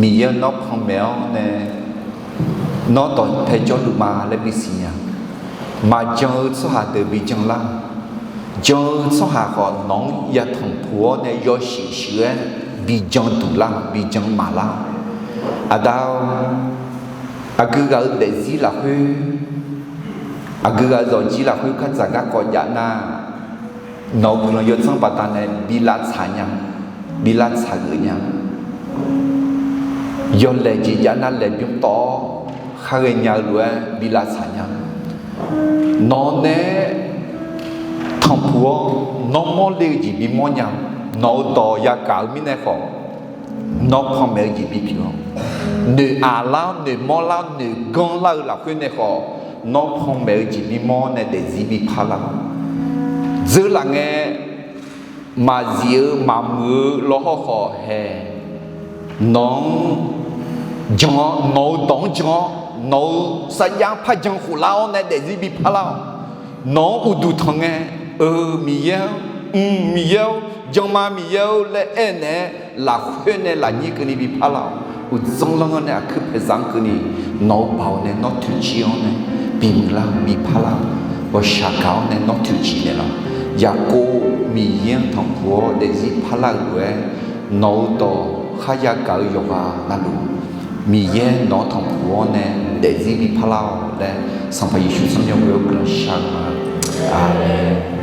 Miqyaer-eu nawr panmaeq-awr nae, nawr dawqpae jawrluf ma laer bisiq nya. Maqjan-eu tsawrhaq deuq bi jan lar. Jan-eu tsawrhaq khawf nawq-anr ya tanqpuq-awr nae yawshuif shuif-aer bi jan duq lar, bi jan maq lar. Aqda-or, aqgeu ghaq-eu daefzir lafkhoer, aqgeu ghaq-eu zawqjir lafkhoer khardzaq garkawv jav nar, nawq-eu guiqlanq yawdzanr baqdanae bi lavtsaq nya, bi lavtsaq geuf nya. Yawlaeq jeq jav nar laeqbymr tawv-awr khar ghaenya-eu lof-aer bi lavtsaq nya. Nawq nae tanqpuq-awr nawr mawrle-eu jeq bimawr nya. Nawq-eu dawq yagaq-eu mirnae khawf, nawr panmaeq-eu jeq bipyeuf-awr, noeq aqlar-awr noeqmawr lar-awr noeqganr lar-eu lafkhoer nae khawf, nawr panmaeq-eu jeq bimawr nae daefzir biparlar-awr, dzeur laf ngae maqzif-eu maqmuiq-eu lawhawr khawf haeq, nawq-anr jan-awr, nawq-eu dawq-anr jan-awr, nawq-eu sarjax-anr par jan khof lar-awr nae daefzir biparlar-awr, nawq-anr uqduq tanq ngae, eu, Miqyaer-or, mq, Miqyaer-or, jan ma Miqyaer-or laer aernaeq-aer lafkhoer nae lafnyir keuvni biparlar-awr, uqdzanr lanr-anr nae aqkuir paeqzaq-anr keuvni nawq-eu baoq nae nawr toeqciv-anr nae bimuiq lar-eu biparlar-awr, ghawqshaq gaq-awr nae nawr toeqciv naeqlaf. Yaqkov Miqyaer-anr tanqpuq-awr daefzir parlar-euq lof-aer, nawq-eu dawq kharya gaq-eu yawqghaq navluf, Miqyaer nawq-anr tanqpuq-awr nae daefzir biparlar-awq laer, Sanqpaq Yeqsur tsawrmyanr ghoe-awr guiqlanq shar-eu ma. Aqmeq.